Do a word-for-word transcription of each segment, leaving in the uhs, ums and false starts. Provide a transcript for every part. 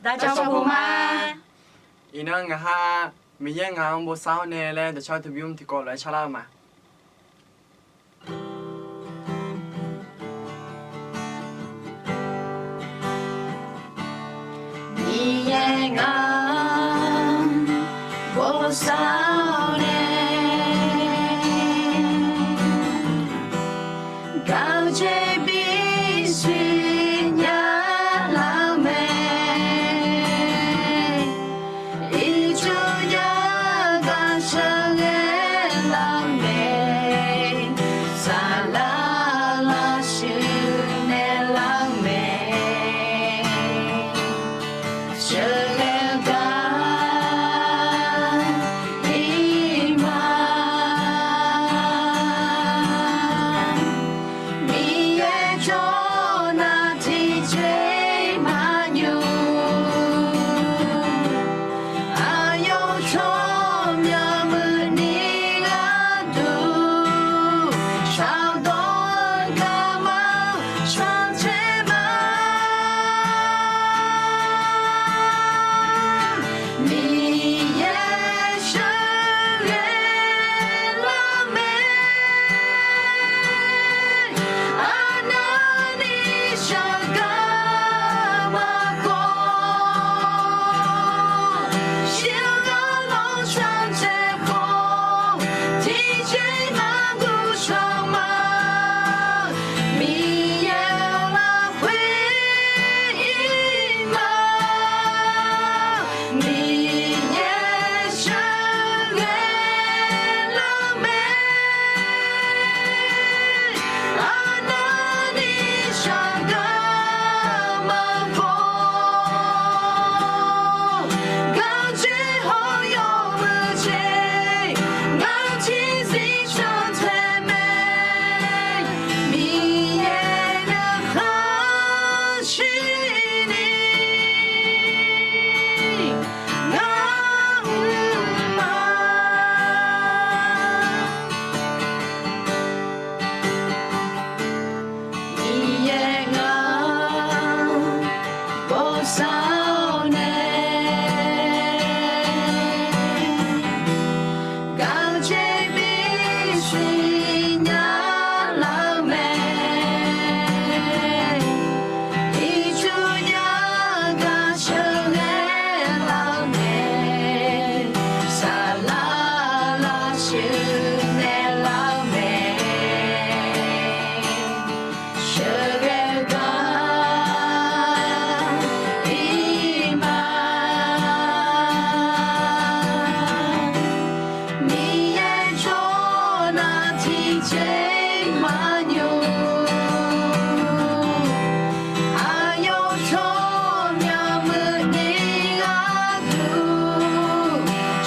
Daqcawq pov ma. Iqnan ngaq ha, Miqyaer ngaq-anr bosav-awr nae laer dawqcar teu bymr tiqkawv lof-aer carlar-eu ma. Miqyaer ngaq-anr bosav-awr nae, gawqjeq bisiq nya lar mae. Ircuf jav gar sheuqghae lar mae. Saqlaq lavshuif naeq lar mae. Sheuqghae gar ir ma. Miqyaer jawr nar tiqjeq maqnymr. Aqyawf tsawrmyanr muiqni gharduq shaqdawr garma cantae ma. Miqyaer sheuqghae lar mae. Arnavni shaqgar maqkhawf, shir-eu gharlanr cantae khawf, tiqjeq maqguv shawr ma. Miqyaer lafkhoer ir ma. Miqyaer sheuqghae lar mae. Arnavni shaqgar maqkhawf, gawqjeq hawr yawmuiq jeq, ngaq tiqzir cantae mae. Miqyaer nuikhanr shirni ngar mr ma. Miqyaer ngaq-anr bosav-awr nae, gawqjeq bisiq nya lar mae. Ircuf jav gar sheuqghae lar mae. Saqlaq lavshuif naeq lar mae. Sheuqghae gar ir ma. Miqyaer jawr nar tiqjeq maqnymr. Aqyawf tsawrmyanr muiqni gharduq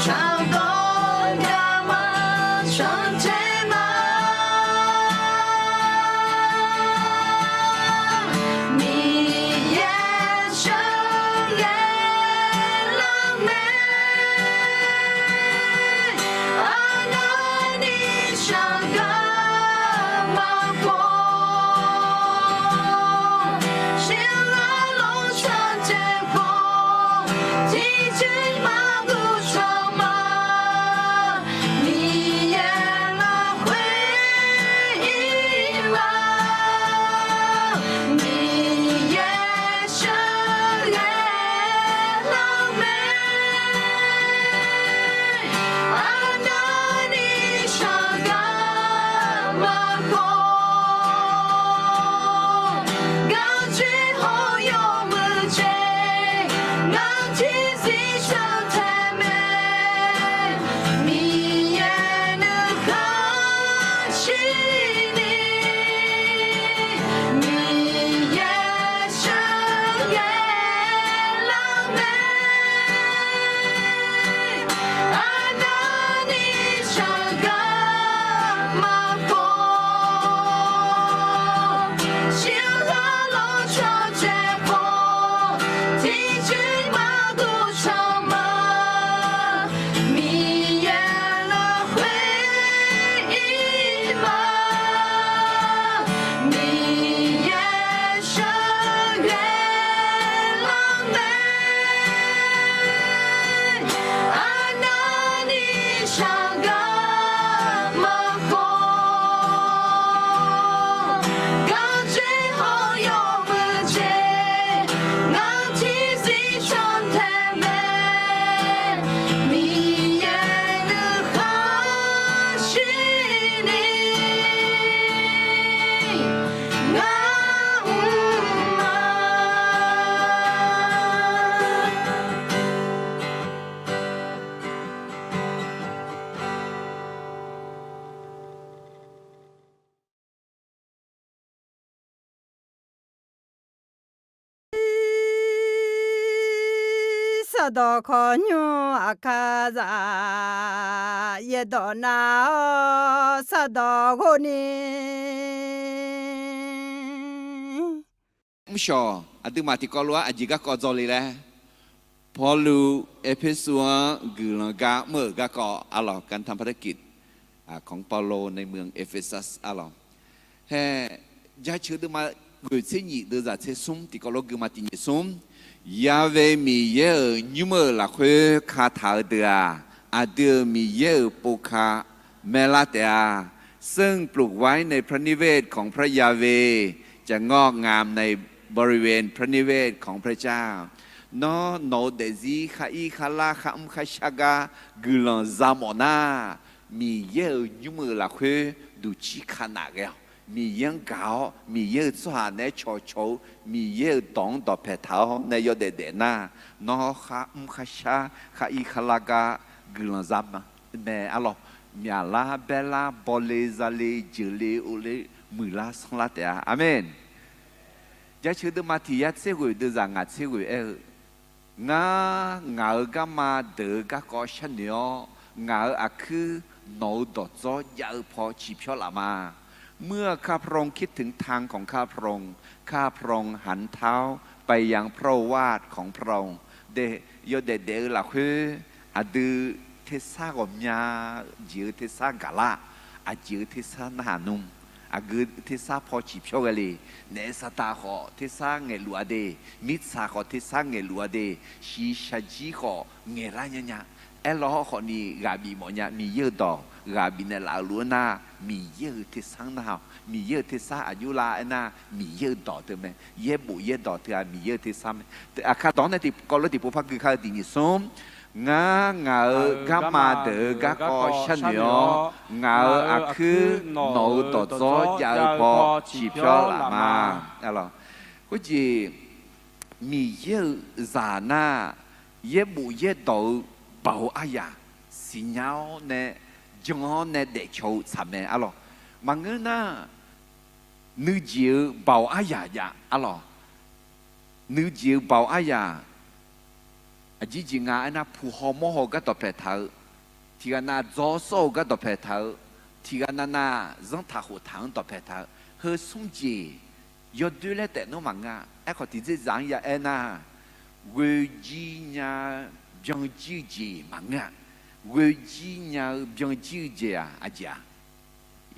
shaqdawr garma cantae ma. Miqyaer sheuqghae lar mae. Arnavni shaqgar maqkhawf, shir-eu gharlanr cantae khawf, tiqjeq maqguv shawr ma. Miqyaer lafkhoer ir ma. Miqyaer sheuqghae lar mae. Arnavni shaqgar maqkhawf, gawqjeq hawr yawmuiq jeq, ngaq tiqzir cantae mae. Miqyaer nuikhanr shirni, Miqyaer sheuqghae lar mae. Arnavni shaqgar maqkhawf, Sardawq khawqnymr aqkar za, yaerdawq nav-awr sardawq ghov ni. Mrshawq aqduimaf tiqkawv lof-aer aqjeq garkawv dzaw le laer, Pawrluv Erpersu-anr guiqlanq gar mr-euq garkawv arlawq, การทำพันธกิจของเปาโลในเมืองเอเฟซัส arlawq. Hae, Jaceuq deuvma ghoeq tser nyif deuvzaq tser smr tiqkawv lof guima tiq nyif smr. Ya've Miqyaer-euq nymr-euq lafkhoer kataq-eu deuq-aq, aqdui-euq Miqyaer-euq povka maerlar taef-a. ซึ่งปลูกไว้ในพระนิเวศของพระยาเวห์ จะงอกงามในบริเวณพระนิเวศของพระเจ้า Nawr, nawq-eu daefzir khar ir khar lar khar mr khar shar gar guiqlanq za mawf nar, Miqyaer-euq nymr-euq lafkhoer duqcir ka naf ghae-awq. Miqyaer-anr gaq-awr, Miqyaer-euq tsawrhaq naeq-aer cawqcawq-eu, Miqyaer-euq dawq-anr dawqpae taq-awr nae yawdaef daef nar, nawr khar mr khar shar khar ir khar lar gar guiqlanq za mae arlawq. Myaqlar baerlar bawle zale jeuqle ovle muiqlar sanrlar taef-a. Aqmeq. Jaceuq deuvma tiq yar tser ghoeq deuvzaq ngaq tser ghoeq aer-eu, Ngar, ngaq-euq garma deuq-eu garkawv sharnoeq-awr, ngaq-euq aqkuir nawq-euq dawqdzawr jav-eu paw ciqpyawr laf ma. เมื่อข้าพระองค์คิดถึงทางของข้าพระองค์ ข้าพระองค์หันเท้าไปยังพระโอวาทของพระองค์ Yawdaef daef-eu lafkhoer aqdui tersar ghawqmya jeq-eu tersar gaqlar, aqjeq-eu tersar narhaq nmr, aqgeu tersar paw ciqpyawr ghae le. Naef saqdaq khawf tersar ngaeqluf-a de, mirtsaq khawf tersar ngaeqluf-a de, shiqshaq jir khawf ngaeqlar nya nya. Aerlawr hawr khawfni ghaq bif mawf nya, Miqyaer-euq dawq ghaq bifnaeq laf-eu lof-aer nar, Miqyaer-euq tersar-anr nar-awq. Miqyaer-euq tersar aqjox lar aernar, Miqyaer-euq dawq teu mae. Yaerbof yaerdawq teu-aq Miqyaer-euq tersar mae. Aqkar dawq-anr nae tiqkawv lof tiqpov par gui kar-eu tiq nyif smr. Ngar, ngaq-euq garma deuq-eu garkawv sharnoeq-awr, ngaq-euq aqkuir nawq-euq dawqdzawr jav-eu paw ciqpyawr laf ma. Khoerjeq Miqyaer-euq zaq nar, yaerbof yaerdawq-eu baoq aryaq siqnya-awr nae, jan-awr nae daefcaw-eu tsaq mae arlawq. Maqngeur nar, nuijeq-eu baoq aryaq jav arlawq. Nuijeq-eu baoq aryaq, aqjir jeq nga aernar, puq haw mawr haw-eu gar dawqpae taq-eu, tiqghaq nav dzaw sawr-eu gar dawqpae taq-eu, tiqghaq nav nav zanrtaq khoftaq-anr dawqpae taq-eu, heu smr jeq yawdoer laer taef nmr maqngeur-a. Aerkhawf tiqdzerdzaq-anr ya aernar, ghoejir nya-eu byanjir-eu jeq maqngeur-a. Ghoejir nya-eu byanjir-eu jeq-aq aqjeq-aq,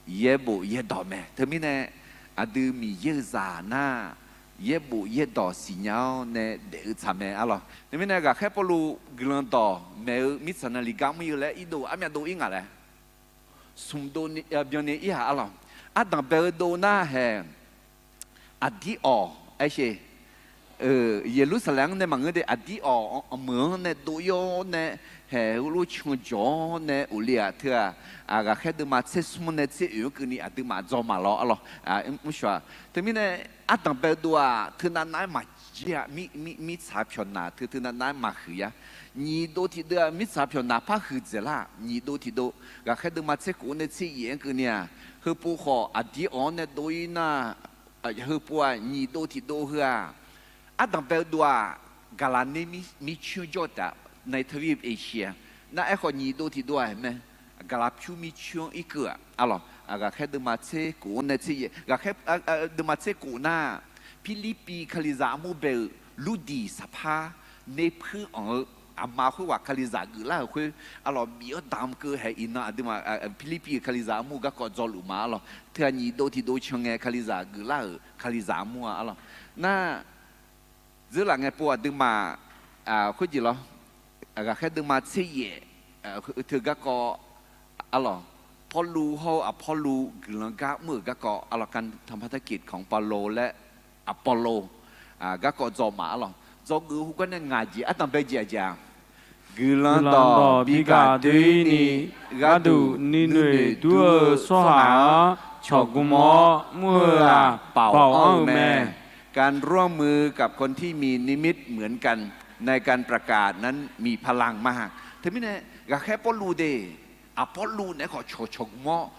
yaerbof yaerdawq mae. Teumirnae aqdui Miqyaer-eu zaq nar, yaerbof yaerdawq siqnya-awr nae daef-eu tsaq mae arlawq. Teumirnae ghaqkhaer Pawrluv guiqlanq dawq maeq-eu mirtsaq navluf gar mr-eu laer irdov armyav dov ir ngaq laer, smq dov byanni ir-aq arlawq. Ardanq bae-eu dov nar hae, aqdir awq aer sher. Yeqlursaqlaeq-anr nae maqngeur de, aqdir awq meuq-anr nae dov ir-awr nae, haeq heulof can jawq-awr nae uqle-aq teu-aq, ghaqkhaer deuvma tser smr nae tser oeq-anr keuvni aqduimaf dzaw maq lawr arlawq. Mrshawq-aq teumirnae, ardanq bae-eu dov-aq teunav nav-aer maqjir-a. Mirtsaq pyawq naq teu teunav nav-aer maqhuiq-a. Nyiq dov tiqdeuv-aq mirtsaq pyawq naq par huiqdzaeq lar. Nyiq dov tiqdov, ghaqkhaer deuvma tser khof-anr nae tser yaef-anr keuvni-aq, heupov khawf aqdir awq-anr nae dov ir nar, heupov-aq nyiq dov tiqdov heu-aq, ardanq bae-eu dov-aq, gaqlaq ner mircoer-anr jawr-eu taef-a, nae teuir-eu eqsiq-a. Nar aerkhawf nyiq dov tiqdov-aq mae, gaqlaq pyur mircoer-anr irkeuv-aq arlawq. Ghaqkhaer deuvma tser khof-anr nae tser yaef, ghaqkhaer deuvma tser khof nar, Pirlirpiv kalizaq armur bae-euq Lurdiq saqpar nerpuir anq-eu aqma khoerghaq kalizaq geuflar-euq khoer arlawq, bif-awr damq keuv haeq iqnan aqduimaf Pirlirpiv-euq kalizaq armur-eu garkawv dzawluf ma arlawq. Teu-aq nyiq dov tiqdov can ngae kalizaq geuflar-euq kalizaq armur-a arlawq. Nar, dzeurlaf ngae pov aqduimaf khoerjeq lawr, ghaqkhaer deuvma tser yaef teu garkawv arlawq, Pawrluv hawr-eu Aqpawrluv guiqlanq gar mr-euq garkawv arlawq, การทำพันธกิจของเปาโลและอัปโปโล garkawv dzaw ma arlawq. Dzawgeuf-eu heugar nae ngaq jeq ardanq bae jeq-aq jeq-aq, guiqlanq dawq bi gaq doer-ir ni, gharduq nuinoeq dur-eu tsawrhaq-anr cawq gmr-awr mr-eu-aq, baoq-anr-eu mae. การร่วมมือกับคนที่มีนิมิตเหมือนกันในการประกาศนั้นมีพลังมาก Teumirnae ghaqkhaer Pawrluv de, Aqpawrluv naeq-aer khawf cawqcawq gmr-awr,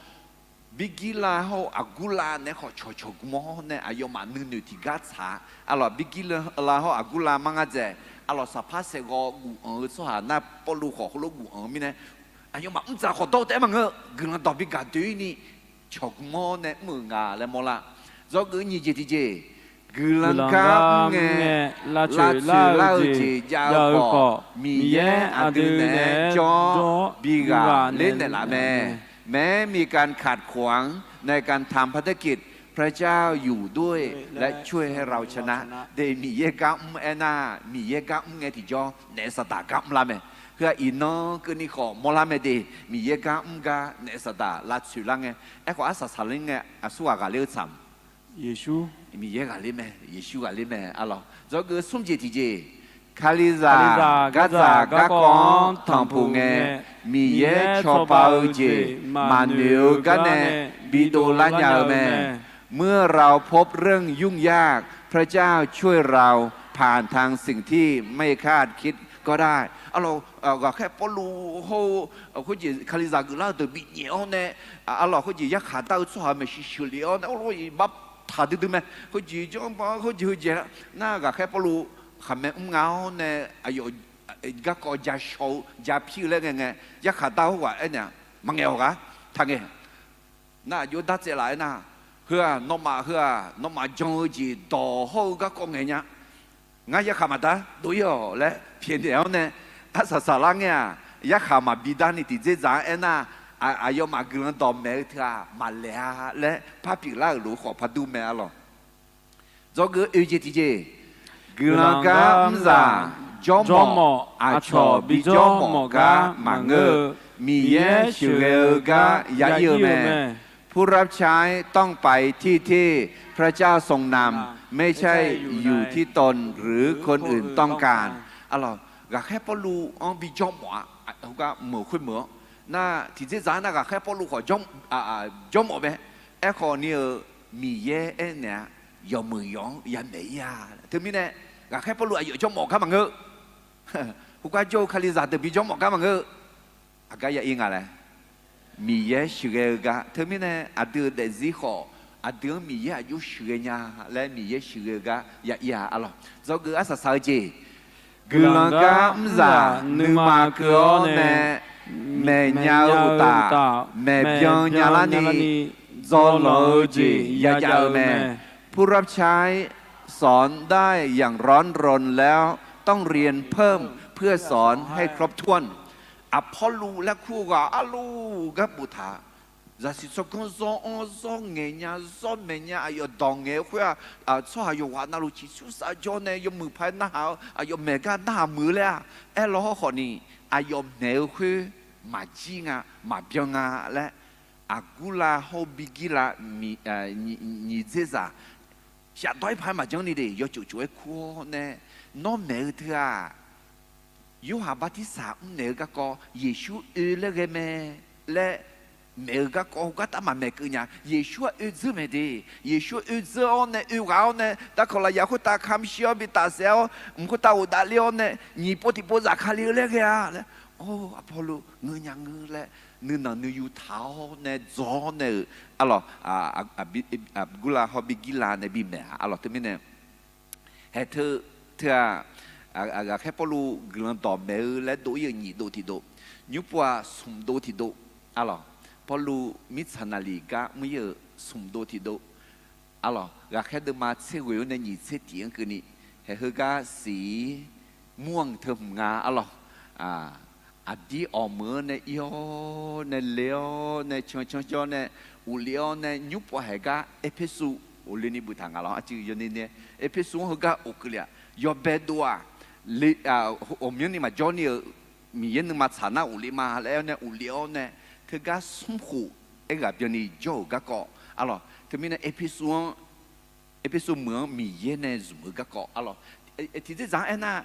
Birgirlav hawr-eu Aqgurlav naeq-aer khawf cawqcawq gmr-awr nae aqyawfmaf nuinoeq tiqgar tsaq-a arlawq. Birgirlav hawr-eu Aqgurlav mar ngar dzaeq, Arlawq, saqpar saeqghawv guf-anq-eu tsawrhaq nar, Pawrluv khawf heulof guf-anq-eu mirnae, aqyawfmaf mrdzaq khawf dawr-eu taef-aer maqngeur-eu, guiqlanq dawq bi gaq doe-ir ni cawq gmr-awr nae mr-euq nga laer mawrlar. Dzawgeuf nyiq jeq tiqjeq, guiqlanq gar mr ngae, lavtsoeq lar-eu jeq jav-eu khawf, Miqyaer aqdui naeq-aer jawr-awr bi ghaqler naeqlaf mae. แม้มีการขัดขวางในการทำภารกิจ พระเจ้าอยู่ด้วย และช่วยให้เราชนะ de. Miqyaer gar mr aernar, Miqyaer gar mr ngae tiqjawr naef saqdaq gar mrlar mae. Heu-aq iqnan keuvni khawf mawrlar mae de. Miqyaer gar mr gar naef saqdaq lavtsoeq lar ngae, aerkhawf arsaq saqler ngae aqsurghaq ghaqler-eu tsaq-aq, Miqyaer ghaqler mae, Yeqsur ghaqler mae. Arlawq, dzawgeuf smr jeq tiqjeq, Kalizaq gardzaq garkawv-anr tanqpuq ngae, Miqyaer cawba-eu jeq maqnoeq-eu gar nae bidov lar nya-eu mae. เมื่อเราพบเรื่องยุ่งยาก พระเจ้าช่วยเราผ่านทางสิ่งที่ไม่คาดคิดก็ได้ Arlawq, ghaqkhaer Pawrluv hawr-eu khoerjeq Kalizaq geuflar-eu deuq binyaef-awr nae, arlawq, khoerjeq yarkhaq dar-eu tsawrhaq maeqshi sheuqlef-awr nae, arlawq, bar taq duidui mae. Khoerjeq janr ba khoerjeq heujeq nar, ghaqkhaer Pawrluv khaqmae mr nga-awr nae, aqyawf garkawv ja shaw-eu ja pir-eu laer ngae ngae, yarkhaq dar-eu hawrghaq aernaeq-a, maqngaeq-awq ghaq taqngaeq. Nar aqjox dartsaev laf aernar, heu-aq nawmaf heu-aq nawmaf jan-eu jeq dawq hawr-eu garkawv ngaeq nya. Ngar yarkhaq maqdar dov-ir-awq laer pyaeqnaeq-awr nae, arsaq saqlar ngae-aq, yarkhaq maqbi darni tiqdzerdzaq-anr aernar, aqyawfmaf guiqlanq dawqmaeq-eu teu-aq maqlaeq-a laer par pyeuflar-euq lof-eu khawf par dur mae. Arlawq, dzawgeuf oeq jeq tiqjeq, guiqlanq gar mrzaq jawrmawf aqcawq bijawr mawf gar maqngeur-eu, Miqyaer sheuqghae-eu gar ya ir-eu mae. ผู้รับใช้ต้องไปที่ที่พระเจ้าทรงนำ ไม่ใช่อยู่ที่ตนหรือคนอื่นต้องการ Arlawq, ghaqkhaer Pawrluv-anr bijawr mawf-a, heugar meuq khoermeuq-anr nar, tiqdzerdzaq-anr nar ghaqkhaer Pawrluv khawf jawrmawf mae. Aerkhawf ni-euq Miqyaer aernaeq-a, yawmuiq yawq-anr yamaeq ir-a. Teumirnae ghaqkhaer Pawrluv aqyawf jawrmawf gar maqngeur. Heugar jawr-eu Kalizaq deuq bijawr mawf gar maqngeur. Aqgar ya ir nga laer, Miqyaer sheuqghae-eu gar. Teumirnae aqdui-euq daefzir khawf, aqdui-anr Miqyaer aqjox sheuqghae nya laer, Miqyaer sheuqghae-eu gar ya ir-a. Arlawq, dzawgeuf arsaq saq-eu jeq, guiqlanq gar mrzaq nuima keuv-awr nae maeqnya-eu uqtaf, maeqbyan nyalarni dzawlanq-eu jeq yajav-eu mae. ผู้รับใช้สอนได้อย่างร้อนรนแล้วต้องเรียนเพิ่มเพื่อสอนให้ครบถ้วน Aqpawrluv laer kur-eu ghaq arluf gar boftaq, zaqsiq tsawrganr zawr-anr zawr ngaeq nya, zawr maeq nya, aqyawf dawq ngaeq-eu khoer-aq, tsawrhaq yawqghaq navluf ciqsur sar jawr nae yawmuiq paq-aer narhaq-eu, aqyawf maeq gar narhaq muiq-eu laer-aq, aerlaw hawrkhawf ni, aqyawf maeq-eu khoer maqjir nga, maqbyan nga laer, Aqgurlav hawr-eu Birgirlav nyiq dzerzaq shafdawr-ir paq-aer maqjanr ni de, yawtsuf tsuf-aer kur-awr nae, Nawr maeq-eu teu-aq, Yorhaq Bartirsaq mrnaeq-eu garkawv Yeqsur oe laer ghae mae laer maeq-eu garkawv heugar tav maqmaeq keuv nya. Yeqsur-aq oe dzeur maeq de. Yeqsur oe dzeur-awr nae, oe ghaq-awr nae, darkawq lafyaq khoertav kamq shir-awr bi tafsaef-awr, mq khoertav ghofdav le-awr nae, nyiq pov tiqpov zafkale-eu laer ghae-a laer, Or, Aqpawrluv ngeur nya ngeur laer nuinanq nuiyu taq-awr nae dzaw-awr nae-euq, arlawq, Gurlav hawr Birgirlav nae bimaeq-a. Arlawq, teumirnae haeq teu, teu-aq, ghaqkhaer Pawrluv guiqlanq dawqmaeq-eu laer dov-ir-euq nyiq dov tiqdov, nymrpov-aq smq dov tiqdov, arlawq, Pawrluv mirtsaq naqliq gar mr-ir-euq smq dov tiqdov, arlawq, ghaqkhaer deuvma tser ghoeq-anr nae nyiq tser tiq-anr keuvni, haeq heugar siq-ir mur-anr teu hmq nga, arlawq, aqdir awq meuq-anr nae ir-awr nae le-awr nae cancanr jawr nae, uqlef-awr nae nymrpov haeq gar Erpersu uqlef ni buftaq nga lawr. Aqcuiv yawni nae Erpersu-anr heugar of keuvle-aq, yawbae dov-aq, ghawqmyanrni maqjawr ni-euq Miqyaer nuima tsaq nar uqlef ma laer aer-awr nae uqlef-awr nae, teugar smrkhof aerghaq byanni jawr-euq garkawv, arlawq, teumirnae Erpersu-anr, Erpersu meuq-anr Miqyaer nae zmq-eu garkawv, arlawq, tiqdzerzaq-anr aernar,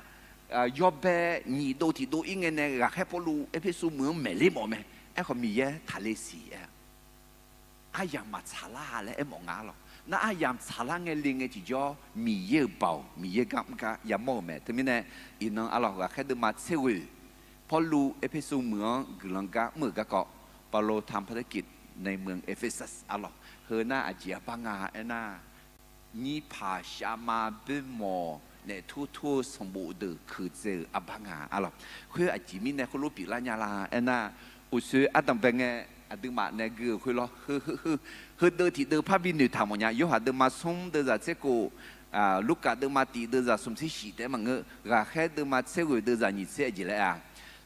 yawbae nyiq dov tiqdov ir ngae nae ghaqkhaer Pawrluv Erpersu meuq-anr maeqler mawf mae. Aerkhawf Miqyaer taqle siq-aer, aryamq maqtsaq lar laer aermawf nga, arlawq. Nar aryamq tsaqlar ngae le ngae tiqjawr Miqyaer-euq baoq Miqyaer gar mr gar yamawr-euq mae. Teumirnae iqnan, arlawq, ghaqkhaer deuvma tser ghoeq, Pawrluv Erpersu meuq-anr guiqlanq gar mr-euq garkawv, เปาโลทำภารกิจในเมืองเอเฟซัส arlawq, heu nar aqjeq-a bar nga aernar, nyirpaq shavma boermawq Naef tur tur-eu sanqbof deuq keuqdzae-euq arbar nga arlawq. Khoer aqjeq mirnae khoerlof pyeuflar nya la aernar, uqshoe ardanqbae ngae aqduimaf nae gui-euq khoerlawr, heudeuv tiqdeuv parbi noeqtaq mawf nya. Yorhaq deuvma smr deuvzaq tser khof, Lurkaf deuvma tiq deuvzaq smq tser shif taef-aer maqngeur. Ghaqkhaer deuvma tser ghoeq deuvzaq nyiq tser aqjeq laer-a,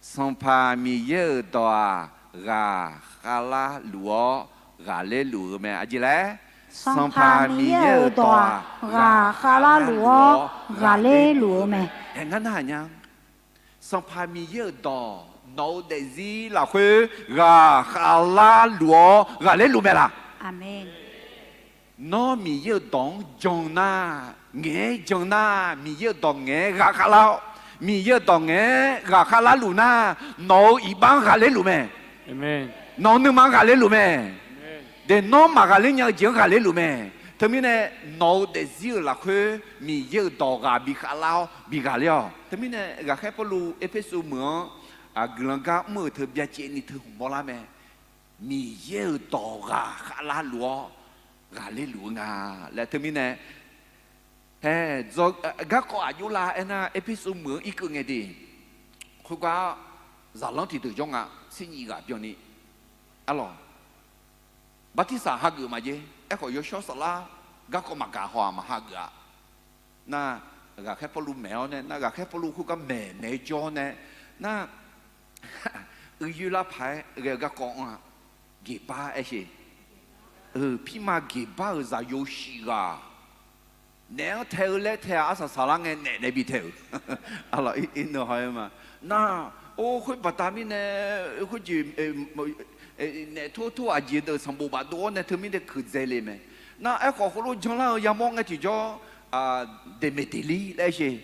Sanqpaq Miqyaer-euq dawq-aq, ghaq khavlar luf-awr ghaqler luf-eu mae. Aqjeq laer, Sanqpaq Miqyaer-euq dawq-aq, ghaq khavlar luf-awr ghaqler luf-eu mae. Aer ngar narhaq nya, Sanqpaq Miqyaer-euq dawq nawq-eu daefzir lafkhoer ghaq khavlar luf-awr ghaqler luf mae laq? Nawr Miqyaer-euq dawq-anr jan nar, ngaeq-aer jan nar, Miqyaer-euq dawq ngaeq-aer ghaq khavlar-awr, Miqyaer-euq dawq ngaeq-aer ghaq khavlar luf nar, nawq-euq iqbax-anr ghaqler luf mae. Nawq-euq nuima-anr ghaqler luf mae. Dae nawr maqghaqler nya-eu jeq-anr ghaqler luf mae. Teumirnae nawq-eu daefzir-euq lafkhoer Miqyaer-euq dawq ghaq bi khavlar-awr bi ghaqler-awq. Teumirnae ghaqkhaer Pawrluv Erpersu meuq-anr guiqlanq gar mr-euq teu byacaevni teu hmq mawrlar mae. Miqyaer-euq dawq ghaq khavlar luf-awr ghaqler luf-eu nga laer. Teumirnae hae, garkawv aqjox la aernar, Erpersu meuq-anr irkeuv ngae de. Khoergar zaqlanr tiqdeuq jawr nga, tser nyiq ghaq byanni arlawq. Bartirsaq hageuf maqjaer. Aerkhawf yawshawr saflar garkawv maqgaq haw-aq maqhageuf-a. Nar, ghaqkhaer Pawrluv maeq-awr nae, nar ghaqkhaer Pawrluv khoergar maeqnaeq-aer jawr nae, nar, uiyoer lar paq-aer ghae-eu garkawv anr-a, geqbar aer sheq. Pirma geqbar-euq zaqyo shif ghaq naef-anr tae-eu laer tae-aq, arsaq saqlar ngae naef nae bi tae-euq. Arlawq, ir neu haw-aer ma. Nar, or, khoer baqda mirnae, khoerjeq naef tor tor aqjeq deuq sanqbof bafdov-awr nae teumirnae keuqdzae le mae. Nar, aerkhawf heulof janlar-eu yamawr ngae tiqjawr, Deqmeqdeqlir laer sheq.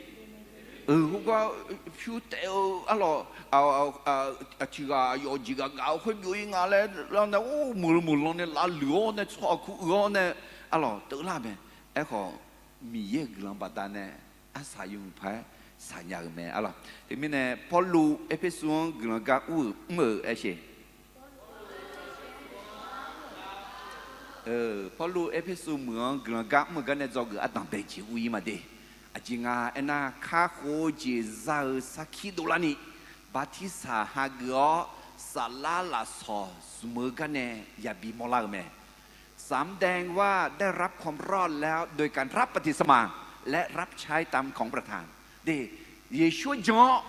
Khoergar pyur taef-eu arlawq, aqtiq ghaq aqyawf jeq ghaq gaq-eu khoer byov-ir nga laer lar nae, or, meuq meuq lan nae lavluiq-awr nae tsawrhaq kur uiq-awr nae, arlawq, teuvlar mae. Aerkhawf, Miqyaer-euq guiqlanq baqdanae arsaq yawmuiq paq-aer saqnya-euq mae arlawq. Teumirnae Pawrluv Erpersu-anr guiqlanq gar ur-euq mr-euq aer sheq. Pawrluv Erpersu meuq-anr guiqlanq gar mr-euq gar nae dzawgeuf ardanqbae jeq ur-ir ma de. Aqjeq nga aernar, kakhof-eu jeq za-eu sarkir dovlarni bartirsaq hageuf-awr saflar lafsawq zmq-eu gar nae yabi mawrlar-eu mae. สำแดงว่าได้รับความรอดแล้วโดยการรับบัพติศมาและรับใช้ตามของประทาน De, Yeqsur jan-awr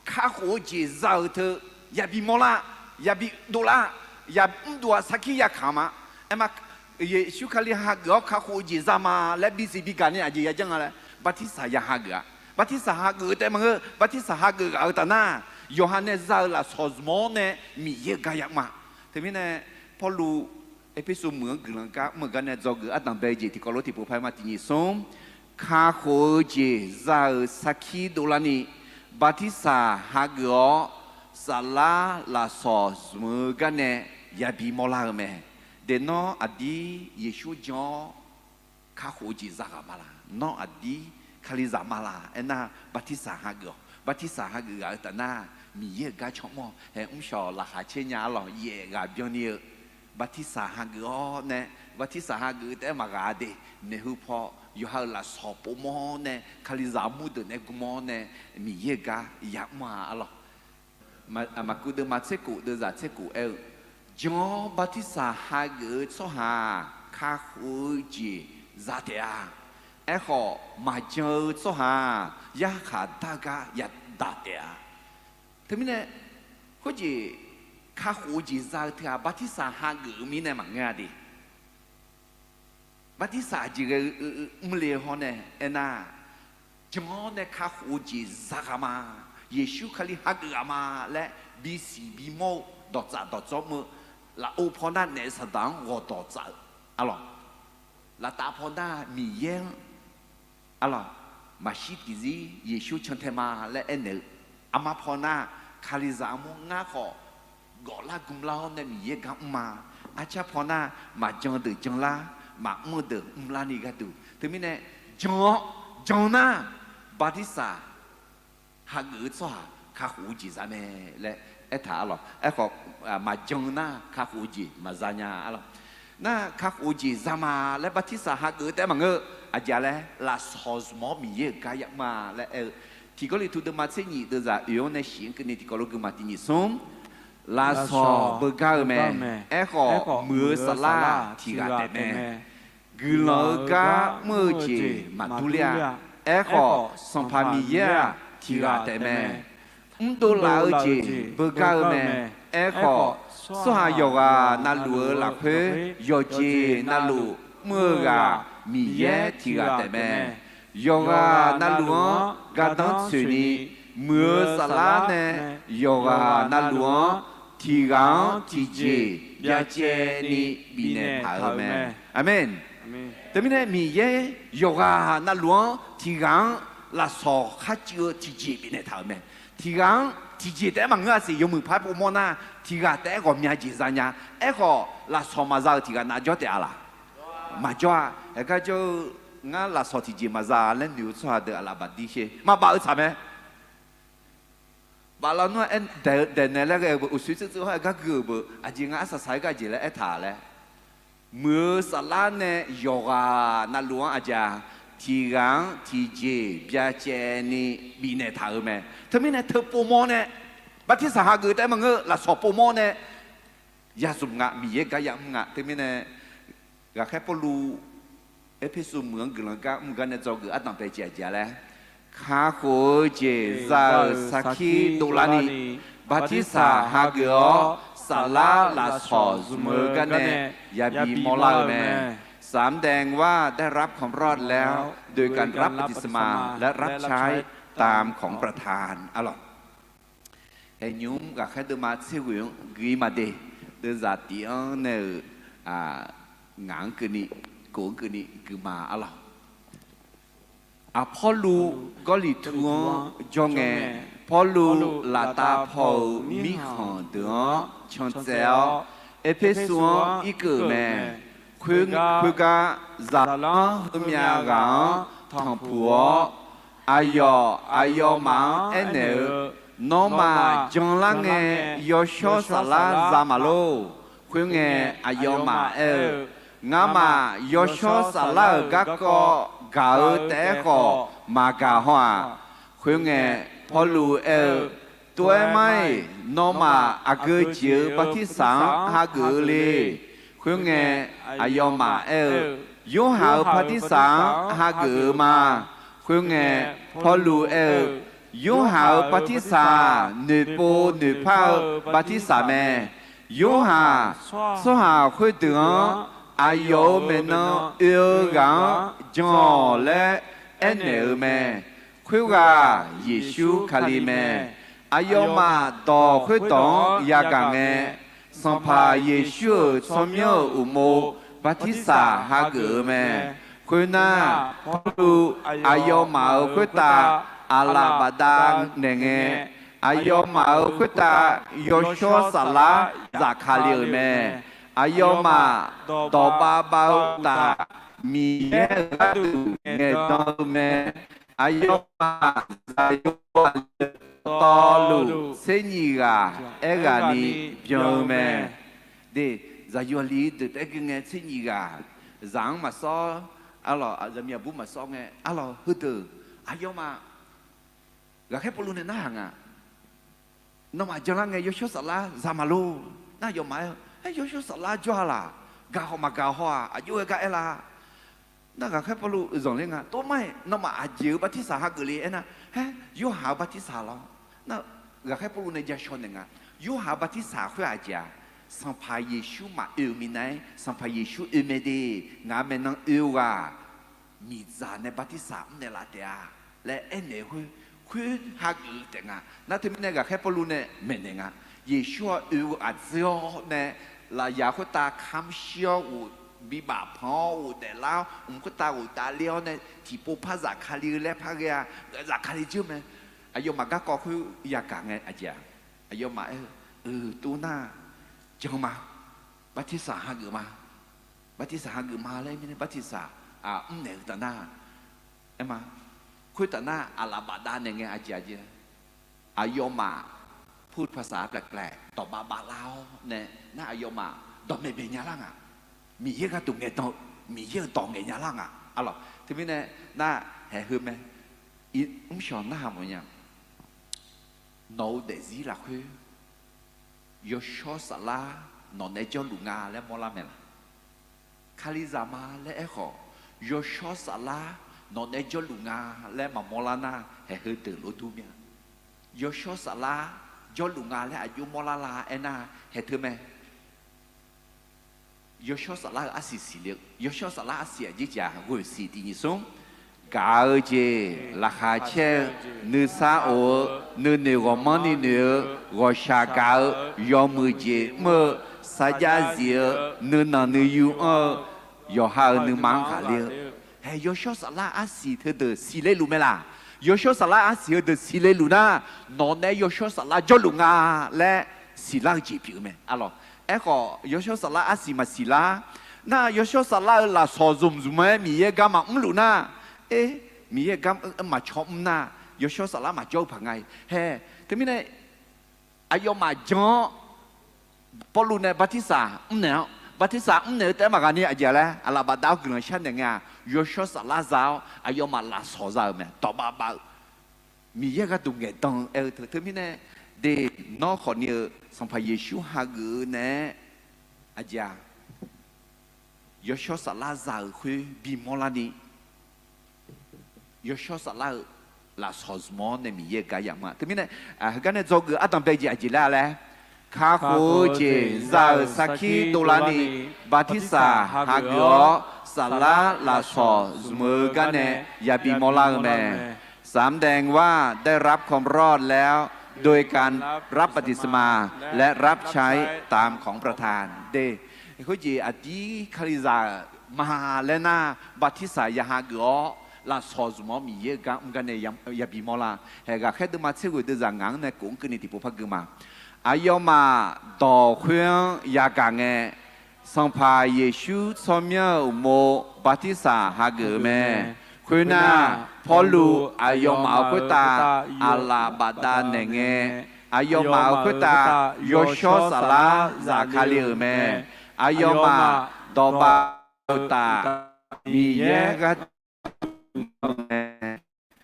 kakhof-eu jeq za-euq teu yabi mawrlar, yabi dovlar, ya mrdov-aq sarkir yakaq ma. Aerma, Yeqsur Kali hageuf-awr kakhof-eu jeq za ma laer bisiq bigaq ni aqjeq yajanr nga laer bartirsaq ya hageuf-a. Bartirsaq hageuf-eu taef maqngeur, bartirsaq hageuf ghaq-eu taf nar, yawqha nae za-eu lafsawq zmq-awr nae Miqyaer-euq gar yamr-a. Teumirnae Pawrluv Erpersu meuq-anr guiqlanq gar mr-euq gar nae dzawgeuf ardanqbae jeq tiqkawv lof tiqpov par ma. Tiq nyiq smr, kakhof-eu jeq za-euq sarkir dovlarni bartirsaq hageuf-awr saflar lafsawq zmq-eu gar nae yabi mawrlar-eu mae. De, nawr aqdir Yeqsur jan-awr kakhof-eu jeq za ghaq ma laq? Nawr aqdir Kalizaq ma laq? Aernar, bartirsaq hageuf-awq. Bartirsaq hageuf ghaq-eu taf nar, Miqyaer-euq gar caw mr-awq. Hae, mrshawq laqkhaq caer nya arlawq, yaef ghaq byanni-eu bartirsaq hageuf-awr nae, bartirsaq hageuf-eu taef-aer maqghaq-a de. Maeqhu paw yawqha-euq lafsawq povmawr-awr nae, Kalizaq armur deuq nae gm-awr nae, Miqyaer-euq gar yamr-a arlawq. Maqkuv deuvma tser kof deuvzaq tser kof aer-eu, jan-awr bartirsaq hageuf-eu tsawrhaq-aq, kakhof-eu jeq za taef-a. Aerkhawf, maqjan-eu tsawrhaq-aq, yarkhaq dar gar yadaq taef-a. Teumirnae, khoerjeq kakhof-eu jeq za-eu teu-aq, bartirsaq hageuf-eu mirnae maqngeur-a de. Bartirsaq aqjeq ghae-eu mrle hawr nae aernar, jan-awr nae kakhof-eu jeq za ghaq ma, Yeqsur Kali hageuf ghaq ma laer bisiq bimawr-eu dawqtsaf dawqdzawr mr-eu, lafov paw nar naef saqdaq-anr ghawqdawq tsaf-eu, arlawq, laftav paw nar Miqyaer-anr, arlawq, maqshir tiqzir Yeqsur cantae ma laer aernaeq-eu, armar paw nar Kalizaq armur ngar khawf gawflar gmlar-awr nae Miqyaer gar mr ma. Arcar paw nar maqjan deuq janlar, maqmr-eu deuq mrlarni gharduq. Teumirnae jan-awr, jan nar bartirsaq hageuf-eu tsawrhaq kakhof-eu jeq za mae laer aertaq arlawq. Aerkhawf, maqjan nar kakhof-eu jeq maqza nya arlawq. Nar kakhof-eu jeq za ma laer bartirsaq hageuf-eu taef-aer maqngeur. aqjeq laer, lafsawq zmq-awr Miqyaer-euq gar yamr-a laer aer-eu, Tiq Gawrliqtu deuvma tser nyif deuvzaq oeq-anr nae shif-anr keuvni tiqkawv lof guima tiq nyif smr. Lafsawq beugar-eu mae. Aerkhawf, muiq-eu saflar tiq ghaq taef mae. Guiqlanq-eu gar mr-eu jeq maqdur ler-a. Aerkhawf, Sanqpaq Miqyaer-aq, tiq ghaq taef mae. Mrdov laf-eu jeq beugar-eu mae. Aerkhawf, tsawrhaq yawqghaq navluf-eu lafkhoer, yawqjeq navluf mr-eu ghaq, Miqyaer tiq ghaq taef mae. Yawqghaq navluf-anr gardanr tsoeqni, muiq-eu saflar nae yawqghaq navluf-anr tiq ghaq-anr tiqjeq byacaevni bifnaeq taq-euq mae. Aqmeq. Teumirnae Miqyaer yawqghaq navluf-anr tiq ghaq-anr lafsawq kharcuiv-eu tiqjeq bifnaeq taq-euq mae. Tiq ghaq-anr tiqjeq taef-aer maqngeur-a siq. Yawmuiq paq-aer povmawr nar, tiq ghaq taef-aer ghawqmya jeq za nya. Aerkhawf, lafsawq maqza-euq tiq ghaq nav jawr taef-a laq? Maqjawr-a. Aqgar jawr-eu, ngar lafsawq tiqjeq maqza laer noeq-eu tsawrhaq deuq aqlaf bafdir sher. Maqbaf-eu tsaq mae. Baflar nar-aer daeq-eu daeqnaeq laer ghae-eu beu, uqshoe tseuvtseuv hawr-aer gar gui-euq beu, aqjeq nga arsaq saq-aer gar jeq laer aertaq laer. Muiq-eu saflar nae yawqghaq navluf-anr aqjeq-a, tiq ghaq-anr tiqjeq byacaevni bifnaeq taq-euq mae. Teumirnae teu povmawr nae, bartirsaq hageuf taef-aer maqngeur, lafsawq povmawr nae yazmq nga, Miqyaer gar yamr nga. Teumirnae ghaqkhaer Pawrluv Erpersu meuq-anr guiqlanq gar mr-eu gar nae dzawgeuf ardanq bae jeq aqjeq-a laer, kakhof-eu jeq za-euq sarkir dovlarni, bartirsaq hageuf-awr, saflar lafsawq zmq-eu gar nae yabi mawrlar-eu mae. สำแดงว่าได้รับความรอดแล้ว โดยการรับบัพติศมาและรับใช้ตามของประทาน arlawq. Haeqnymr ghaqkhaer deuvma tser ghoeq-anr gui-ir maqde, deuvzaq tiq-anr nae-euq ngaq-anr keuvni, kof-anr keuvni guima arlawq. Aq, Pawrluv Gawrliqtu-anr jawr ngae, Pawrluv laftav paw-euq mirkhanq deuq-anr cantsaev-awr, Erpersu-anr irkeuv-euq mae. Khoergar, zaqlanr heumyav ghaq-anr tanqpuq-awr, aqyawf aqyawfmaf-anr aernaeq-eu, Nawmaf janlar ngae, yawshawr saflar za maqlor. Khoerngae, aqyawfmaf aer-eu, Ngamaf yawshawr saflar-euq garkawv gaq-eu taef-aer khawf maqgaq haw-aq. Khoerngae, Pawrluv aer-eu, Tov-aer mar-iq, nawmaf aqgeu jeq-eu bartirsaq-anr hageuf-eu le. Khoerngae, aqyawfmaf aer-eu, Yorhaq-euq bartirsaq-anr hageuf-eu ma. Khoerngae, Pawrluv aer-eu, Yorhaq-euq bartirsaq-aq, noeqpov noeqpar-eu bartirsaq mae. Yorhaq tsawrhaq khoerdeuq-anr aqyawf-euq maeqnan oe-eu ghaq-anr jan-awq laer aernaeq-eu mae. Khoerghaq Yeqsur Kali mae. Aqyawfmaf dawq khoerdawq-anr yagaq ngae, Sanqpaq Yeqsur-euq tsawrmyanr-euq uqmov bartirsaq hageuf-eu mae. Khoernar, Pawrluv aqyawfmaf-euq khoertav aqlaf bafdav naeqngae, aqyawfmaf-euq khoertav yawshawr saflar zafkale-euq mae. Aqyawfmaf dawqbav bav-eu uqtaf, Miqyaer-euq gharduq ngaeqdan-eu mae. Aqyawfmaf zaqyo aqli dawqtawvluf tser nyif ghaq aerghaqni byan-eu mae. De, zaqyo aqli deuq taef-aer gui ngae tser nyif ghaq, zaq-anr maqsawr, arlawq, zaqmiq aqbur maqsawr ngae, arlawq, heudeuq aqyawfmaf ghaqkhaer Pawrluv nae narhaq nga. Nawmaf janlar ngae yawshawr saflar za maqlor. Nar aqyawfmaf aer-eu, Aer, yawshawr saflar jawr-a laq. Gaq haw maqgaq haw-aq, aqjox-aer gar aer la. Nar ghaqkhaer Pawrluv zanqler nga, Tov mar-iq, nawmaf aqjeq-euq bartirsaq hageuf le aernar, Aer, Yorhaq-euq bartirsaq lawr. Nar ghaqkhaer Pawrluv nae ja shaw naeq nga. Yorhaq-euq bartirsaq khoer aqjeq-aq, Sanqpaq Yeqsur maqoe-eu minav-aer, Sanqpaq Yeqsur oe mae de. Ngaq-euq maeqnan oe-eu ghaq miqdzaq nae bartirsaq mrnaeq laf taef-a laer aernaeq-eu khoer, khoer hageuf-eu taef nga. Nar teumirnae ghaqkhaer Pawrluv nae maeqnaeq nga. Yeqsur-aq oe-eu aqdzeur-awr nae, lafyaq khoertav kamq shir-awr ghof bibaf panq-awr ghof daeflar-awr, mq khoertav ghof davler-awr nae tiqpov par zafkale-eu laer par ghae-a. Zafkale dzeur mae. Aqyawfmaf garkawv khoer yagaq ngae aqjeq-aq, aqyawfmaf aer-eu, Euq, tov nar, jan ma. Bartirsaq hageuf ma. Bartirsaq hageuf ma laer mirnae bartirsaq aq mrnaeq-eu taf nar, aer ma. Khoertaf nar aqlaf bafdav naeq ngae aqjeq aqjeq aqyawfmaf พูดภาษาแปลกๆ dawqbav bavlar-awr nae nar aqyawfmaf dawqmaeq maeq nya lar nga. Miqyaer gharduq ngaeqdan-eu, Miqyaer-euq dawq ngaeq nya lar nga. Arlawq, teumirnae nar, haeq heu mae. Mrshawq narhaq mawfnya. Nawq-euq daefzir lafkhoer yawshawr saflar nawq nae jawrluf nga laer mawrlar mae laq? Kalizaq ma laer aerkhawf, yawshawr saflar nawq nae jawrluf nga laer maqmawrlar nar, haeq heu deuq lof dur mir-a. Yawshawr saflar jawrluf nga laer aqjox mawrlar la aernar, haeq teu mae. Yawshawr saflar-eu arsiq siqle-eu, yawshawr saflar arsiq aqjeq jaq ghoeq siq tiq nyiq smr. Gaq-eu jeq laqkhaq caer-eu, nuisar of-eu, nuinoeq ghawqmanrni noeq-eu, ghawqshaq gaq-eu, yawmuiq jeq mr-eu, sarjax zif-eu, nuinanq nuiyu anr-eu, yawqha-euq nuima-anr ghaqler-eu. Haeq yawshawr saflar arsiq teudeuq siqle luf mae laq? Yawshawr saflar arsiq heudeuq siqle luf nar, nawq nae yawshawr saflar jawrluf nga laer siqlar-eu jeq pyeuf-eu mae. Arlawq, aerkhawf yawshawr saflar arsiq maqsiq lar. Nar yawshawr saflar-eu lafsawq zmq zmq-aer Miqyaer gar maqmr luf nar, e, Miqyaer gar maqcaw mr nar, yawshawr saflar maqjawr-eu paq nga-i. Haeq teumirnae aqyawfmaf jan-awr, Pawrluv nae bartirsaq mrnaeq-awr, bartirsaq mrnaeq-eu taef-aer maqghaq ni aqjeq laer, aqlaf bafdav-awr guiqlanq sharnaeq ngae-aq, yawshawr saflar za-awr aqyawfmaf lafsawq za-euq mae. Dawqbav bav-eu Miqyaer gharduq ngaeqdan-eu aer-eu teu. Teumirnae, de, nawr khawfni-eu Sanqpaq Yeqsur hageuf-eu naeq-aer aqjeq-a, yawshawr saflar za-euq khoer bimawr larni, yawshawr saflar-eu lafsawq zmq-awr nae Miqyaer-euq gar yamr-a. Teumirnae, heugar nae dzawgeuf ardanqbae jeq aqjeq laer-a laer, kakhof-eu jeq za-euq sarkir dovlarni, bartirsaq hageuf-awr saflar lafsawq zmq-eu gar nae yabi mawrlar-eu mae. สำแดงว่าได้รับความรอดแล้ว โดยการรับบัพติศมา และรับใช้ตามของประทาน de. Khoerjeq aqdir Kalizaq ma laer nar, bartirsaq ya hageuf-awr lafsawq zmq-awr Miqyaer-euq gar mr gar nae yabi mawrlar. Haeq ghaqkhaer deuvma tser ghoeq deuvzaq ngaq-anr nae kof-anr keuvni tiqpov par geu ma. Aqyawfmaf dawq khoer-anr yagaq ngae, Sanqpaq Yeqsur tsawrmyanr-euq uqmov bartirsaq hageuf-eu mae. Khoernar, Pawrluv aqyawfmaf-euq khoertav aqlaf bafdav naeq ngae, aqyawfmaf-euq khoertav yawshawr saflar zafkale-euq mae. Aqyawfmaf dawqbav-eu taf Miqyaer gharduq mae.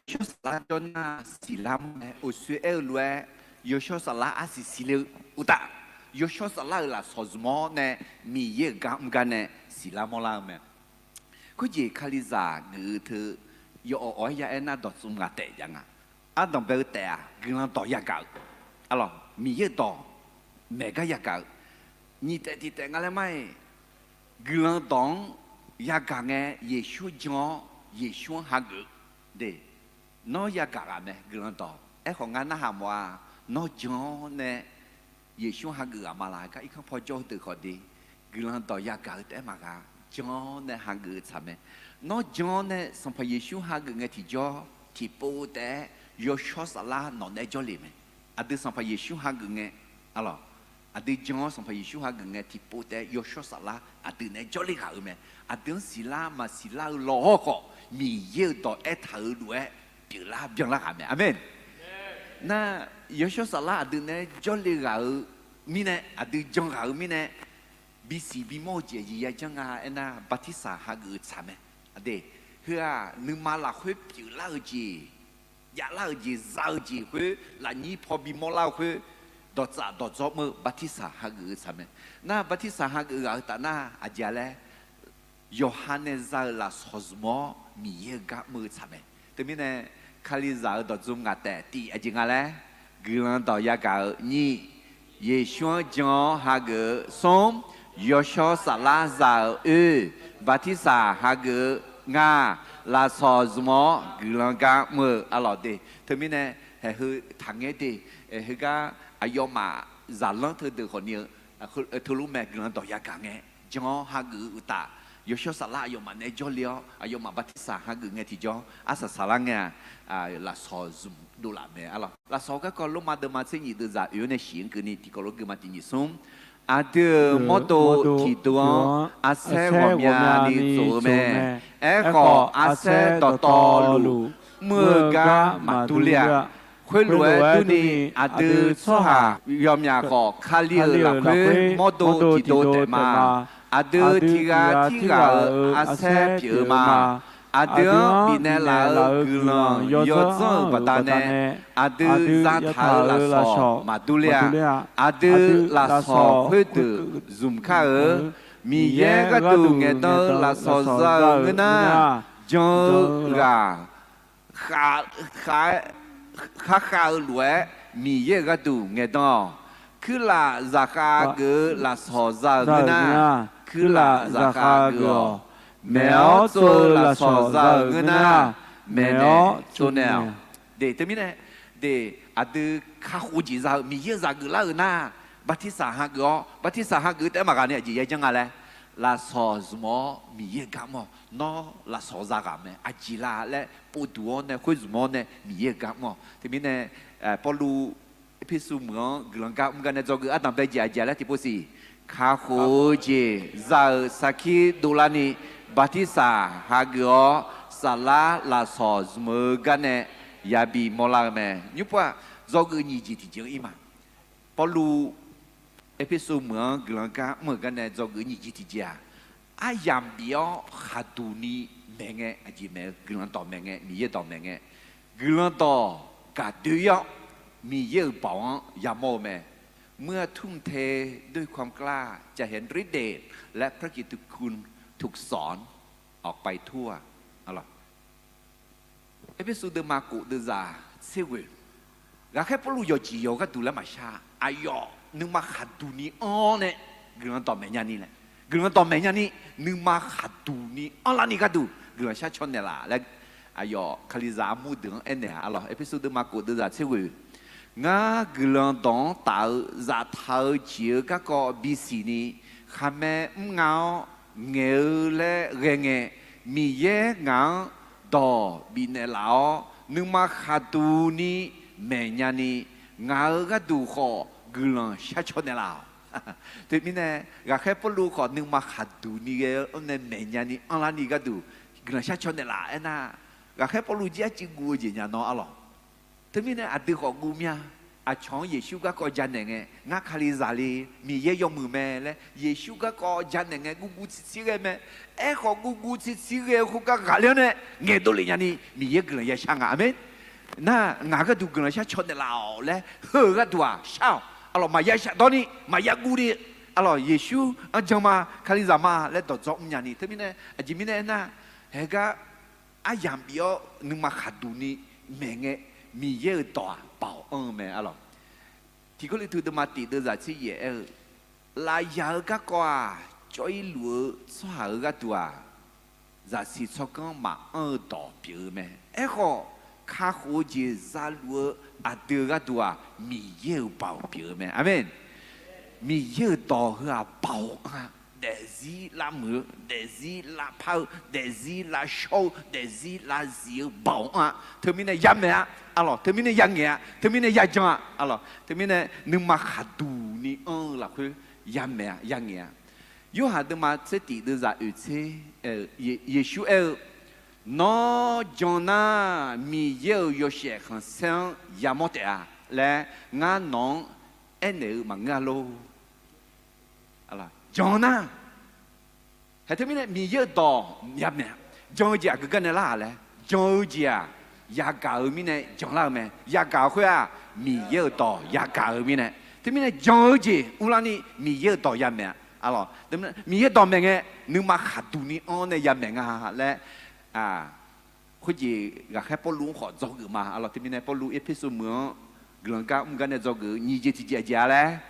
Yawshawr saflar jawr nar siqlar mawr mae. Uqshoe aer-eu lof-aer, yawshawr saflar arsiq siqle-eu uqtaf, yawshawr saflar-euq lafsawq zmq-awr nae Miqyaer-euq gar mr gar nae siqlar mawrlar-eu mae. Khoerjeq Kalizaq geuf-eu teu yawawq awq-aer ya aer nar dawqtsuif ngaq taef jav nga. Ardanqbae-eu taef-aq guiqlanq dawq yagaq-eu, arlawq, Miqyaer-euq dawq maeq gar yagaq-eu, nyiq taef tiq taef nga laer mar-iq, guiqlanq dawq-anr yagaq ngae Yeqsur jan-awr Yeqsur-anr hageuf-eu de. Nawr yagaq ghaq mae guiqlanq dawq. Aerkhawf ngar narhaq mawf-a, nawr jan-awr nae Yeqsur hageuf ghaq ma laq gar irkanr paw jawr-eu deuq khawf de, guiqlanq dawq yagaq-eu taef-aer maqgaq, jan-awr nae hageuf-eu tsaq mae. Nawr jan-awr nae Sanqpaq Yeqsur hageuf ngae tiqjawr, tiqpov taef-aer yawshawr saflar nawq naeq-aer jawrle mae. Aqdui Sanqpaq Yeqsur hageuf ngae, arlawq, aqdui jan-awr Sanqpaq Yeqsur hageuf ngae tiqpov taef-aer yawshawr saflar aqdui naeq-aer jawrle ghaq-eu mae. Aqdui-anr siqlar maqsiqlar-eu lawq hawr khawf, Miqyaer-euq dawq aertaq-euq lof-aer pyeuflar byanlar ghaq mae. Aqmeq. Nar, yawshawr saflar aqdui naeq-aer jawrle ghaq-eu mirnae, aqdui jan ghaq-eu mirnae, bisiq bimawr-eu jeq aqjeq yajanr nga aernar, bartirsaq hageuf-eu tsaq mae. Aqde, heu-aq nuima lafkhoer pyeuflar-eu jeq, javlar-eu jeq, za-eu jeq khoer, lafnyir paw bimawr lar-eu khoer, dawqtsaf dawqdzawr mr-eu bartirsaq hageuf-eu tsaq mae. Nar, bartirsaq hageuf ghaq-eu taf nar aqjeq-a laer, yawqha nae za-euq lafsawq zmq-awr Miqyaer-euq gar mr-eu tsaq mae. Teumirnae, Kalizaq-euq dawqdzmq ngaq taef tif aqjeq nga laer, guiqlanq dawq yagaq-eu nyiq, Yeqsur-anr jan-awr hageuf-eu smr, yawshawr saflar za-euq oer, bartirsaq hageuf-eu nga, lafsawq zmq-awr guiqlanq gar mr-eu arlawq de. Teumirnae, haeq heu taqngaer de, heugar aqyawfmaf zaqlanr teudeuq khawfni-eu teulof mae guiqlanq dawq yagaq ngae, jan-awr hageuf-eu uqtaf, yawshawr saflar aqyawfmaf naeq-aer jawrle-awr aqyawfmaf bartirsaq hageuf ngae tiqjawr arsaq saqlar ngae-aq, lafsawq zmq dovlaf mae arlawq. Lafsawq garkawv Lormav deuvma tser nyiq deuvzaq oe-awr nae shiq-anr keuvni tiqkawv lof geuma tiq nyiq smr. Aqdui-euq mawrdo tiqdov-anr arsaer ghawqmyani tsof-eu mae. Aerkhawf, arsaer dawqtawvluf mr-eu gar maqdur ler-a. Khoerlof-aer durni, aqdui tsawrhaq yawmyaq khawf, Kali-euq lafkhoer mawrdo tiqdov taef ma. Aqdui tiqghaq tirghaq-euq arsaer pyeuf-eu ma. Aqdui-anr bifnaeq laf-euq guiqlanq yawdzanr-euq baqdanae, aqdui zataq-euq lafsawq maqdur ler-a. Aqdui lafsawq khoerdeuq zmq kar-eu. Miqyaer gharduq ngaeqdan-eu lafsawq za-euq ngeur nar, jan-eu ghaq kharkhav-eu lof-aer Miqyaer-euq gharduq ngaeqdan-awq. Kuirlaf zaqkhav geuf-eu lafsawq za-euq ngeur nar, kuirlaf zaqkhav geuf-awq. Maeq-awr tsov-eu lafsawq za-euq ngeur nar, maeqnaeq tsovnaeq-awq. De, teumirnae, de, aqdui kakhof jeq za-eu Miqyaer-euq zaq geuflar-euq nar, bartirsaq hageuf-awr, bartirsaq hageuf-eu taef-aer maqghaq ni aqjeq yajanr nga laer, lafsawq zmq-awr Miqyaer-euq gar mr-awq. Nawr lafsawq za ghaq mae, aqjeq la laer povduq-awr nae khoer zmq-awr nae Miqyaer-euq gar mr-awq. Teumirnae, Pawrluv Erpersu meuq-anr guiqlanq gar mr gar nae dzawgeuf ardanq bae jeq aqjeq laer tiqpov siq. Kakhof-eu jeq za-euq sarkir dovlarni, bartirsaq hageuf-awr, saflar lafsawq zmq-eu gar nae yabi mawrlar-eu mae. Nymrpov-aq, dzawgeuf nyiq jeq tiqjeq-anr ir ma. Pawrluv Erpersu meuq-anr guiqlanq gar mr-euq gar nae dzawgeuf nyiq jeq tiqjeq-aq, aryamq bif-awr khaqduq ni maeqngae, aqjeq maeq-eu guiqlanq dawq maeqngae, Miqyaer dawq maeqngae, guiqlanq dawq gaqdoe ir-awr, Miqyaer-euq baoq-anr yamawr-eu mae. เมื่อทุ่มเทด้วยความกล้า จะเห็นฤทธิ์เดช และพระกิตติคุณถูกสอนออกไปทั่ว Erpersu deuvma kof deuvzaq tser ghoeq. Ghaqkhaer Pawrluv yawqjeq yawq-eu gharduq laer maqshar. Aqyawf nuima khaqduq ni anr-awr nae guiqlanq dawq maeq nyani laer, guiqlanq dawq maeq nyani, nuima khaqduq ni anrlar ni gharduq guiqlanq shar caw naeqlaf laer, aqyawf Kalizaq armur deuq-anr aernaeq-a. Arlawq, Erpersu deuvma kof deuvzaq tser ghoeq. Ngar guiqlanq dawq-anr taf-eu zaftaq-eu jeq-eu garkawv bisiq ni, khaqmae mr nga-awr ngaeq-eu laer ghae ngae, Miqyaer ngaq-anr dawq bifnaeq laf-awr, nuima khaqduq ni maeq nyani, ngaq-euq gharduq khawf guiqlanq shar caw naeqlaf-awq. Teumirnae, ghaqkhaer Pawrluv khawf nuima khaqduq ni ghae-awr nae maeq nyani anrlar ni gharduq guiqlanq shar caw naeqlaf aernar, ghaqkhaer Pawrluv jir arcuiv guv-eu jeq nya nawr arlawq. Teumirnae aqdui khawf guv mya. Aqcawq-anr Yeqsur garkawv janaeq ngae, ngar Kalizaq le, Miqyaer yawmuiq mae laer Yeqsur garkawv janaeq ngae guvguv tsirtsir ghae mae. Aerkhawf guvguv tsirtsir ghae-eu khoergar ghaqler-awr nae ngaeqdov lef nyani Miqyaer guiqlanq ya shar nga. Aqmeq. Nar ngaq gharduq guiqlanq shar caw naeqlaf-awq laer heu-eu gharduq-aq shar-awq. Arlawq, maqya shafdawr ni maqya guv ni, arlawq, Yeqsur-anr jan ma, Kalizaq ma laer dawqdzawr mr nyani. Teumirnae aqjeq mirnae aernar, haegar aryamq bif-awr nuima khaqduq ni maeq ngae, Miqyaer-euq dawq-aq baoq anr-eu mae arlawq. Tiq Gawrliqtu deuvma tiq deuvzaq tser yaef aer-eu, lafyaq-eu garkawv-aq cawv-ir luf-eu tsawrhaq-euq gharduq-aq, zaqsiq tsawrganr maqanr-eu dawq pyeuf-eu mae. Aerkhawf, kakhof-eu jeq zaluf-eu aqdui-euq gharduq-aq, Miqyaer-euq baoq pyeuf-eu mae. Aqmeq. Miqyaer-euq dawq heu-aq baoq anr-a. Daefzir lavmuiq-eu, daefzir lavpar-eu, daefzir lavshawr-eu, daefzir lavzif-eu baoq anr-a. Teumirnae yamaeq-a, arlawq, teumirnae yangaeq-a, teumirnae yajan-a, arlawq, teumirnae nuima khaqduq ni anr-eu lafkhoer yamaeq-a, yangaeq-a. Yorhaq deuvma tser tiq deuvzaq oeq tser, Yeqsur aer-eu, Nawr jan nar, Miqyaer-euq yawshaef khanqsaer-anr yamawr taef-a laer ngar nawq-anr aernaeq-eu maqngeur-a lor. Jan nar, haeq teumirnae Miqyaer-euq dawq yamaeq-a. Jan-eu jeq aqgeu gar nae lar-aq laer, jan-eu jeq-aq yagaq-euq mirnae janlar-eu mae. Yagaq-euq khoer-aq, Miqyaer-euq dawq yagaq-euq mirnae. Teumirnae jan-eu jeq uvlanni Miqyaer-euq dawq yamaeq-a. Arlawq, Miqyaer dawq maeq ngae, nuima khaqduq ni anr nae yamaeq nga laer khoerjeq ghaqkhaer Pawrluv-anr khawf dzawgeuf ma. Arlawq, teumirnae Pawrluv Erpersu meuq-anr guiqlanq gar mr gar nae dzawgeuf-eu nyiq jeq tiqjeq aqjeq-a laer,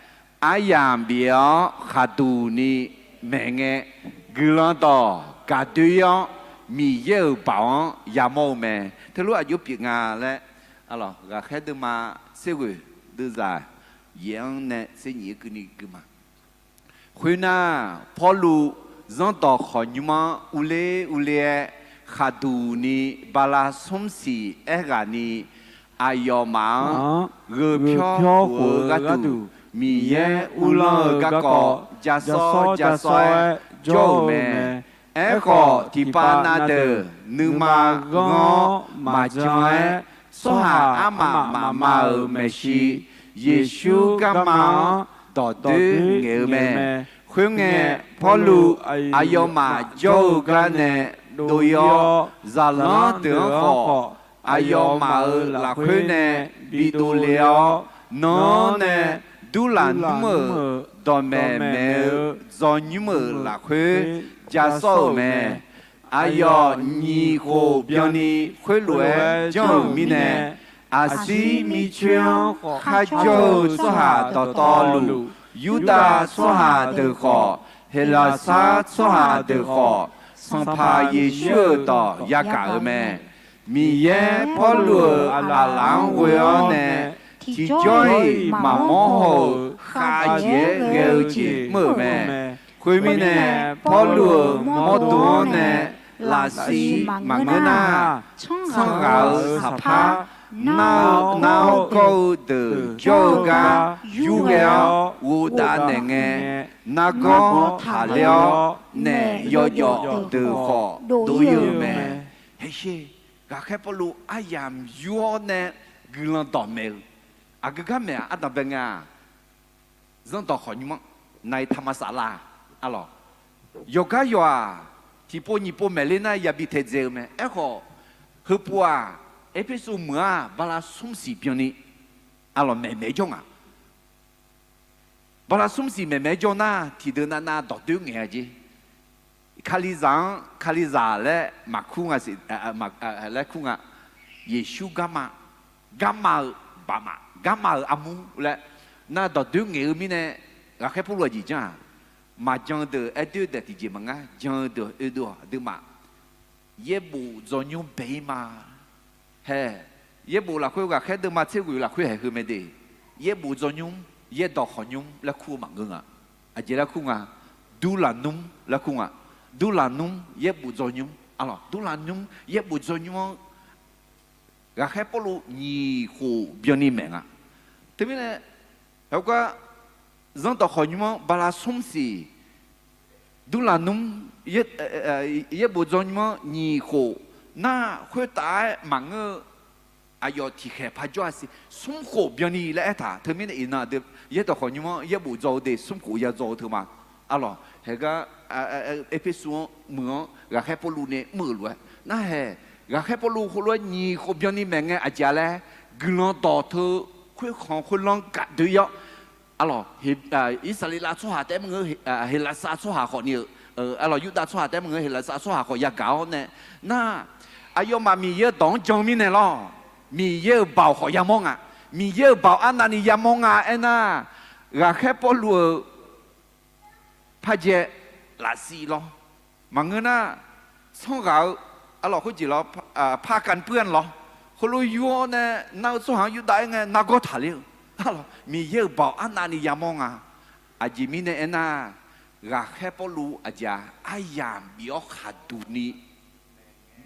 aryamq bif-awr khaqduq ni maeq ngae, guiqlanq dawq gaqdoe-ir-awr Miqyaer-euq baoq-anr yamawr-eu mae. Teulof aqjox pyeuf nga laer, arlawq, ghaqkhaer deuvma tser ghoeq deuvzaq yaef-anr nae tser nyiq-aer keuvni gui ma. Khoernar, Pawrluv zanrdawq khawqnymr-anr urler urler-aer, khaqduq ni bala smr siq aerghaqni aqyawfmaf-anr gheu pyawr khof-eu gharduq Miqyaer uvlanr-eu garkawv ja sawr ja sawr-aer jawr-euq mae. Aerkhawf, tiqpav na deuq nuima ghanr-awr maqjan-aer, tsawrhaq armaf mafma-euq maeqshi Yeqsur garma-anr dawqdoer ngaeq-eu mae. Khoerngae, Pawrluv aqyawfmaf jawr-eu gar nae dov-ir-awr, zaqlanr deuq-anr khawf aqyawfmaf-euq lafkhoer nae bidov le-awr, nanr nae Durlaqnmr-euq dawqmaeq maeq-eu dzawnymr-euq lafkhoer ja sawr-euq mae. Aqyawf nyiq khof byanni khoerlof-aer janr-euq mirnae, aqsir mircoer-anr kharjawr-eu tsawrhaq dawqtawvluf, Yurdav tsawrhaq deuq khawf, Heqlaqsar tsawrhaq deuq khawf, Sanqpaq Yeqsur-euq dawq yagaq-euq mae. Miqyaer Pawrluv-euq aqlaf-anr ghoe-awr nae, tiqjawr-iq maqmawr haw-euq khavjeq-aer ghae-eu jeq mr-euq mae. Khoermirnae, Pawrluv-euq mawrdo-anr nae lafsiq maqngeur nar, tsanr ghaq-euq saqpar, nar-eu nar-awr gawr-eu deuq jawr-eu gar yurghae-awr ghofdav naeq ngae, nargawr taqler-awr, naef yawjawf deuq khawf dov-ir-euq mae. Heqshe, ghaqkhaer Pawrluv aryamq yur-awr nae guiqlanq dawqmaeq-eu, aqgeu gar maeq-aq ardanqbae ngae-aq, zanrdawq khawf nymr-anr naiq taqmaq saflar. Arlawq, yawqgar yawq-aq, tiqpov nyiq pov maeqler nar yabi taedzae-eu mae. Aerkhawf, heupov-aq, Erpersu meuq-aq bala smr siq byanni, arlawq, maeqmaeq jawr nga. Bala smr siq maeqmaeq jawr nar, tiqdeuq navnav dawqdoer ngaeq-a jeq. Kalizaq-anr Kalizaq laer maqkur nga siq, laer kur nga. Yeqsur garma, garma-euq baqmaf, garma-euq armur laer nar dawqdoer ngaeq-eu mirnae, ghaqkhaer Pawrluv aqjeq janr-aq, maqjan-eu deuq aerdoer daef tiqjeq maqngar, jan-eu deuq oedov-awq aqduimaf. Yaerbof dzawnymr bae-ir ma. Hae, yaerbof lafkhoer ghaqkhaer deuvma tser ghoeq lafkhoer haeq heu mae de. Yaerbof dzawnymr, yaerdawq khawqnymr laer kur-eu maqngeur nga. Aqjeq laer kur nga, durlaqnmr laer kur nga. Durlaqnmr yaerbof dzawnymr, arlawq, durlaqnmr yaerbof dzawnymr-anr ghaqkhaer Pawrluv nyiq khof byanni maeq nga. Teumirnae, heugar zanrdawq khawqnymr-anr bala smr siq, durlaqnmr yaerbof dzawnymr-anr nyiq khof nar, khoertav-aer maqngeur-eu aqyawf tiqkhaeq par jawr-a siq, smr khof byanni laer aertaq. Teumirnae iqnan aqdui yaerdawq khawqnymr-anr yaerbof dzaw-eu de, smr khof ya dzaw-eu teuma. Arlawq, heugar Erpersu-anr meuq-anr ghaqkhaer Pawrluv nae mr-euq lof-aer nar hae, ghaqkhaer Pawrluv heulof-aer nyiq khof byanni maeq ngae aqjeq-a laer, guiqlanq dawq teu khoerkhanq khoerlanr gaqdoe-ir-awr, arlawq, Irsaqleqlav tsawrhaq taef-aer maqngeur, Heqlaqsar tsawrhaq khawf ni-eu, arlawq, Yurdav tsawrhaq taef-aer maqngeur, Heqlaqsar tsawrhaq khawf yagaq-awr nae nar, aqyawfmaf Miqyaer-euq dawq-anr jan-eu mirnae lawr, Miqyaer-euq baoq khawf yamawr nga. Miqyaer-euq baoq arnavni yamawr nga aernar, ghaqkhaer Pawrluv-euq parjae lafsiq lawr, maqngeur nar, tsanr ghaq-eu, arlawq, khoerjeq lawr, par kavpuir-anr lawr, heulof yur-awr nae nar-eu tsawrhaq-anr Yurdav aer ngae nargawr taqler-eu, arlawq, Miqyaer-euq baoq arnavni yamawr nga. Aqjeq mirnae aernar, ghaqkhaer Pawrluv aqjeq-aq aryamq bif-awr khaqduq ni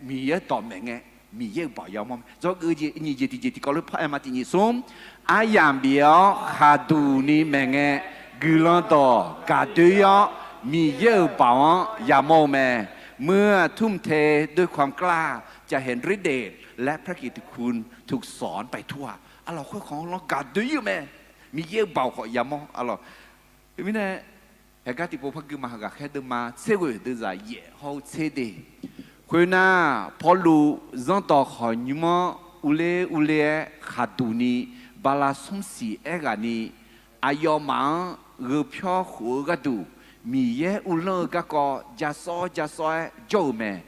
Miqyaer dawqmaeq ngae, Miqyaer-euq baoq yamawr mae. Dzawgeuf jeq nyiq jeq tiqjeq tiqkawv lof par aer ma. Tiq nyiq smr, aryamq bif-awr khaqduq ni maeq ngae, guiqlanq dawq gaqdoe-ir-awr, Miqyaer-euq baoq-anr yamawr-eu mae. Muiq-eu aqturmq te ด้วยความกล้า จะเห็นฤทธิ์เดช และพระกิตติคุณถูกสอนไปทั่ว arlawq, khoerkhanq-anr lanr gaqdoe-ir-eu mae. Miqyaer-euq baoq khawf yamawr, arlawq. Teumirnae, haeqgar tiqpov par gui ma. Ghaqkhaer deuvma tser ghoeq deuvzaq yaef hawr-eu tser de. Khoernar, Pawrluv zanrdawq khawqnymr-anr urler urler-aer khaqduq ni bala smr siq aerghaq ni, aqyawfmaf-anr gheu pyawr khof-eu gharduq, Miqyaer uvlanr-eu garkawv ja sawr ja sawr-aer jawr-euq mae.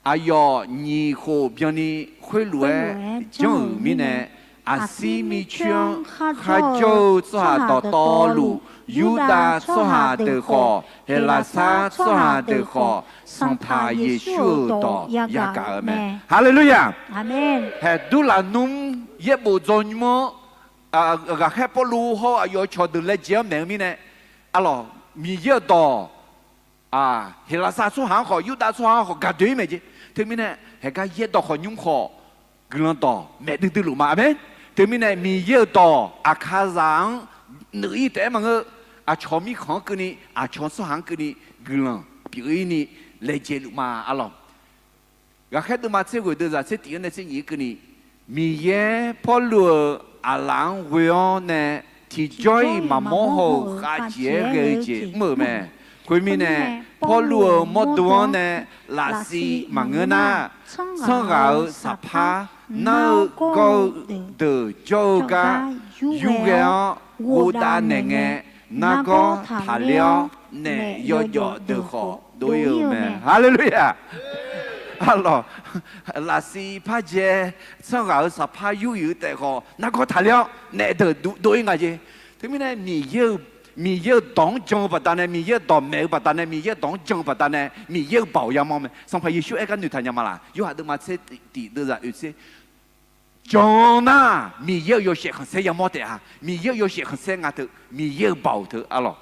Aqyawf nyiq khof byanni khoerlof-aer janr-euq mirnae, aqsir mircoer-anr kharjawr-eu tsawrhaq dawqtawvluf, Yurdav tsawrhaq deuq khawf, Heqlaqsar tsawrhaq deuq khawf, Sanqpaq Yeqsur-euq dawq yagaq-euq mae. Haleluya! Hae, durlaqnmr yaerbof dzawnymr-anr ghaqkhaer Pawrluv hawr-eu aqyawf cawqdeuq laejae-anr maeq-eu mirnae, arlawq, Miqyaer-euq dawq Heqlaqsar tsawrhaq-anr khawf, Yurdav tsawrhaq-anr khawf gaqdoe-ir mae jeq. Teumirnae, haeqgar yaerdawq khawqnymr khawf guiqlanq dawq maeq duidui luf ma. Aqmeq. Teumirnae Miqyaer-euq dawq aqkaqzaq-anr nuif-ir taef-aer maqngeur, aqcawq mirkhanq-anr keuvni, aqcawq tsawrhaq-anr keuvni guiqlanq pyeuf-ir ni laejae luf ma, arlawq. Ghaqkhaer deuvma tser ghoeq deuvzaq tser tiq-anr nae tser nyiq-anr keuvni, Miqyaer Pawrluv-euq aqlaf-anr ghoe-awr nae tiqjawr-iq maqmawr haw-euq khavjeq-aer ghae-eu jeq mr-euq mae. Khoermirnae, Pawrluv-euq mawrdo-anr nae lafsiq maqngeur nar, tsanr ghaq-euq saqpar nar-eu gawr-eu deuq jawr-eu gar yurghae-awr ghofdav naeqngae, nargawr taqler-awr naef yawjawf deuq khawf dov-ir-eu mae. Haleluya! Arlawq, lafsiq par jae, tsanr ghaq-euq saqpar yur-ir-eu taef khawf nargawr taqler-awr naef deuq dov-ir nga jeq. Teumirnae Miqyaer-eu, Miqyaer-euq dawq-anr jan-eu baqdanae, Miqyaer-euq dawq maeq-eu baqdanae, Miqyaer-euq dawq-anr jan-eu baqdanae Miqyaer-euq baoq yamawr mae. Sanqpaq Yeqsur aer gar noeqtaq nya ma laq? Yorhaq deuvma tser tiq deuvzaq oeq tser, jan nar Miqyaer-euq yawshaef khanqsaer yamawr taef-a. Miqyaer-euq yawshaef khanqsaer nga teu, Miqyaer-euq baoq teu arlawq.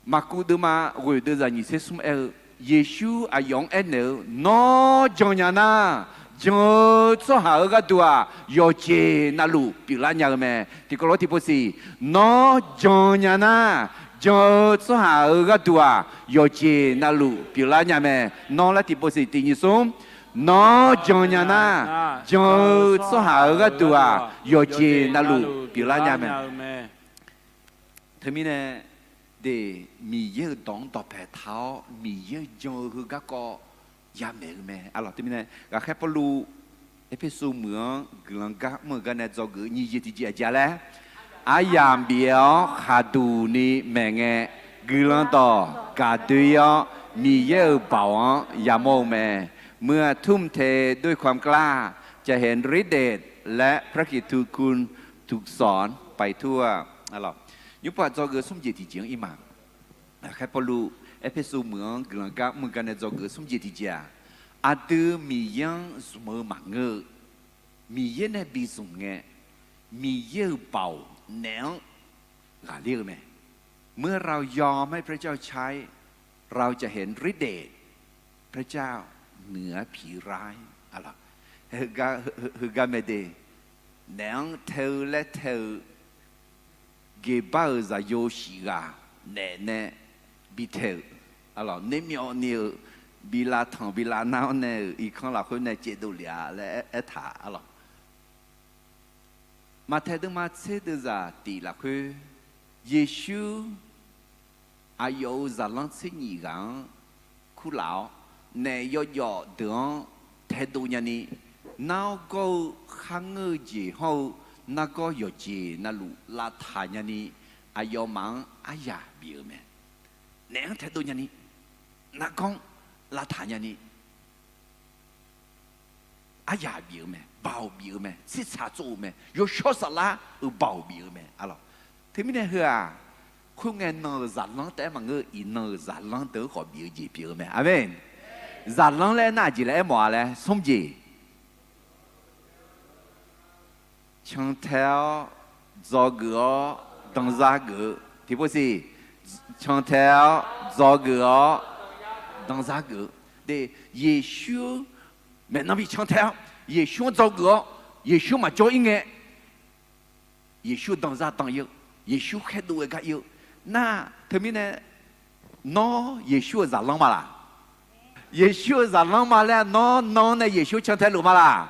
Maqkuv deuvma ghoeq deuvzaq nyiq tser smr aer-eu, Yeqsur aqyawf-anr aernaeq-eu, Nawr jan nya nar, jan-eu tsawrhaq-euq gharduq-aq, yawqjeq navluf pyeuflar nya-eu mae. Tiqkawv lof tiqpov siq, Nawr jan nya nar, jan-eu tsawrhaq-euq gharduq-aq, yawqjeq navluf pyeuflar nya mae. Nawr laer tiqpov siq tiq nyiq smr, Nawr jan nya nar, jan-eu tsawrhaq-euq gharduq-aq, yawqjeq navluf pyeuflar nya mae. Teumirnae, de, Miqyaer-euq dawq-anr dawqpae taq-awr Miqyaer-eu jan-eu heu garkawv yamaeq-eu mae. Arlawq, teumirnae ghaqkhaer Pawrluv Erpersu meuq-anr guiqlanq gar mr-eu gar nae dzawgeuf-eu nyiq jeq tiqjeq aqjeq-a laer, aryamq bif-awr khaqduq ni maeqngae, guiqlanq dawq gaqdoe-ir-awr Miqyaer-euq baoq-anr yamawr-eu mae. เมื่อทุ่มเทด้วยความกล้า จะเห็นฤทธิ์เดชและพระกิตติคุณถูกสอนไปทั่ว Arlawq, nymrpov-aq dzawgeuf-eu smr jeq tiqjeq-anr ir ma. Ghaqkhaer Pawrluv Erpersu meuq-anr guiqlanq gar mr-eu gar nae dzawgeuf-eu smr jeq tiqjeq-aq, aqdui Miqyaer-anr zmq-eu maqngeur-eu, Miqyaer nae bi zmq ngae, Miqyaer-euq baoq naef-anr ghaqler-eu mae. เมื่อเรายอมให้พระเจ้าใช้ เราจะเห็นฤทธิ์เดช พระเจ้าเหนือผีร้าย Arlawq, heugar mae de, naef-anr tae-eu laer tae-eu geqbar-euq zaqyo shif ghaq naef nae bi tae-euq, arlawq, nermyawvni-eu bi lavtanq bi lavnar-awr nae-euq irkanr lafkhoer nae caevdov lef-a laer aertaq, arlawq. Maqtae deuvma tser deuvzaq tiq lafkhoer, Yeqsur aqyawf-euq zaqlanr tser nyif ghaq-anr kurlaf-awr, naef yawjawf deuq-anr taedov nyani, nar-awr gawr-eu kharngeur-eu jeq hawr-eu nargawr yawqjeq navluf lavtaq nyani, aqyawfmaf-anr aryaq bif-eu mae. Naef-anr taedov nyani, nargawr-anr lavtaq nyani, aryaq bif-eu mae, baoq bif-eu mae, tsirtsaq tsov-eu mae, yawshawr saflar-euq baoq bif-eu mae, arlawq. Teumirnae heu-aq, khoerngae nan-euq zaqlanr taef-aer maqngeur, iqnan-euq zaqlanr deuq-anr khawf bif-eu jeq pyeuf-eu mae. Aqmeq. Zaqlanr laer nar aqjeq laer aermawf-a laer smr jeq. Cantae-awr dzawgeuf-awr danzar geuf-eu, tiqpov siq. Cantae-awr dzawgeuf-awr danzar geuf-eu, de, Yeqsur maeqnan bi cantae-awr, Yeqsur-anr dzawgeuf-awr, Yeqsur maqjawr-ir ngae, Yeqsur danzar dan-ir-eu, Yeqsur khaerdov-aer gar ir-eu nar, teumirnae nawr Yeqsur-euq zaqlanr ma laq? Yeqsur-euq zaqlanr ma laer nawr, nawr nae Yeqsur cantae luf ma laq?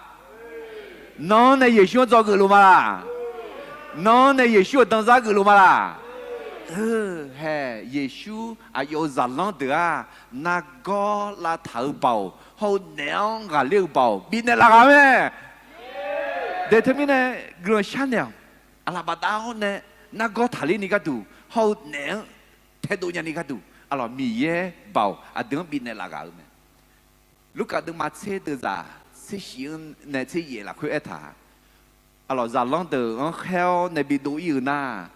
Nawr nae Yeqsur-anr dzawgeuf luf ma laq? Nawr nae Yeqsur-euq danzar geuf luf ma laq? Hae, Yeqsur aqyawf-euq zaqlanr deuq-aq, nargawr lavtaq-eu baoq hawr-eu naef-anr ghaqler-eu baoq bifnaeq laf ghaq-eu mae. De, teumirnae guiqlanq sharnaeq-awq. Aqlaf bafdav-awr nae nargawr taqler ni gharduq hawr-eu naef-anr taedov nyani gharduq, arlawq, Miqyaer baoq aqdui-anr bifnaeq laf ghaq-eu mae. Lurkaf deuvma tser deuvzaq tser shif-anr nae tser yaef lafkhoer aertaq, arlawq, zaqlanr deuq-anr khaer-awr nae bidov-ir-euq nar,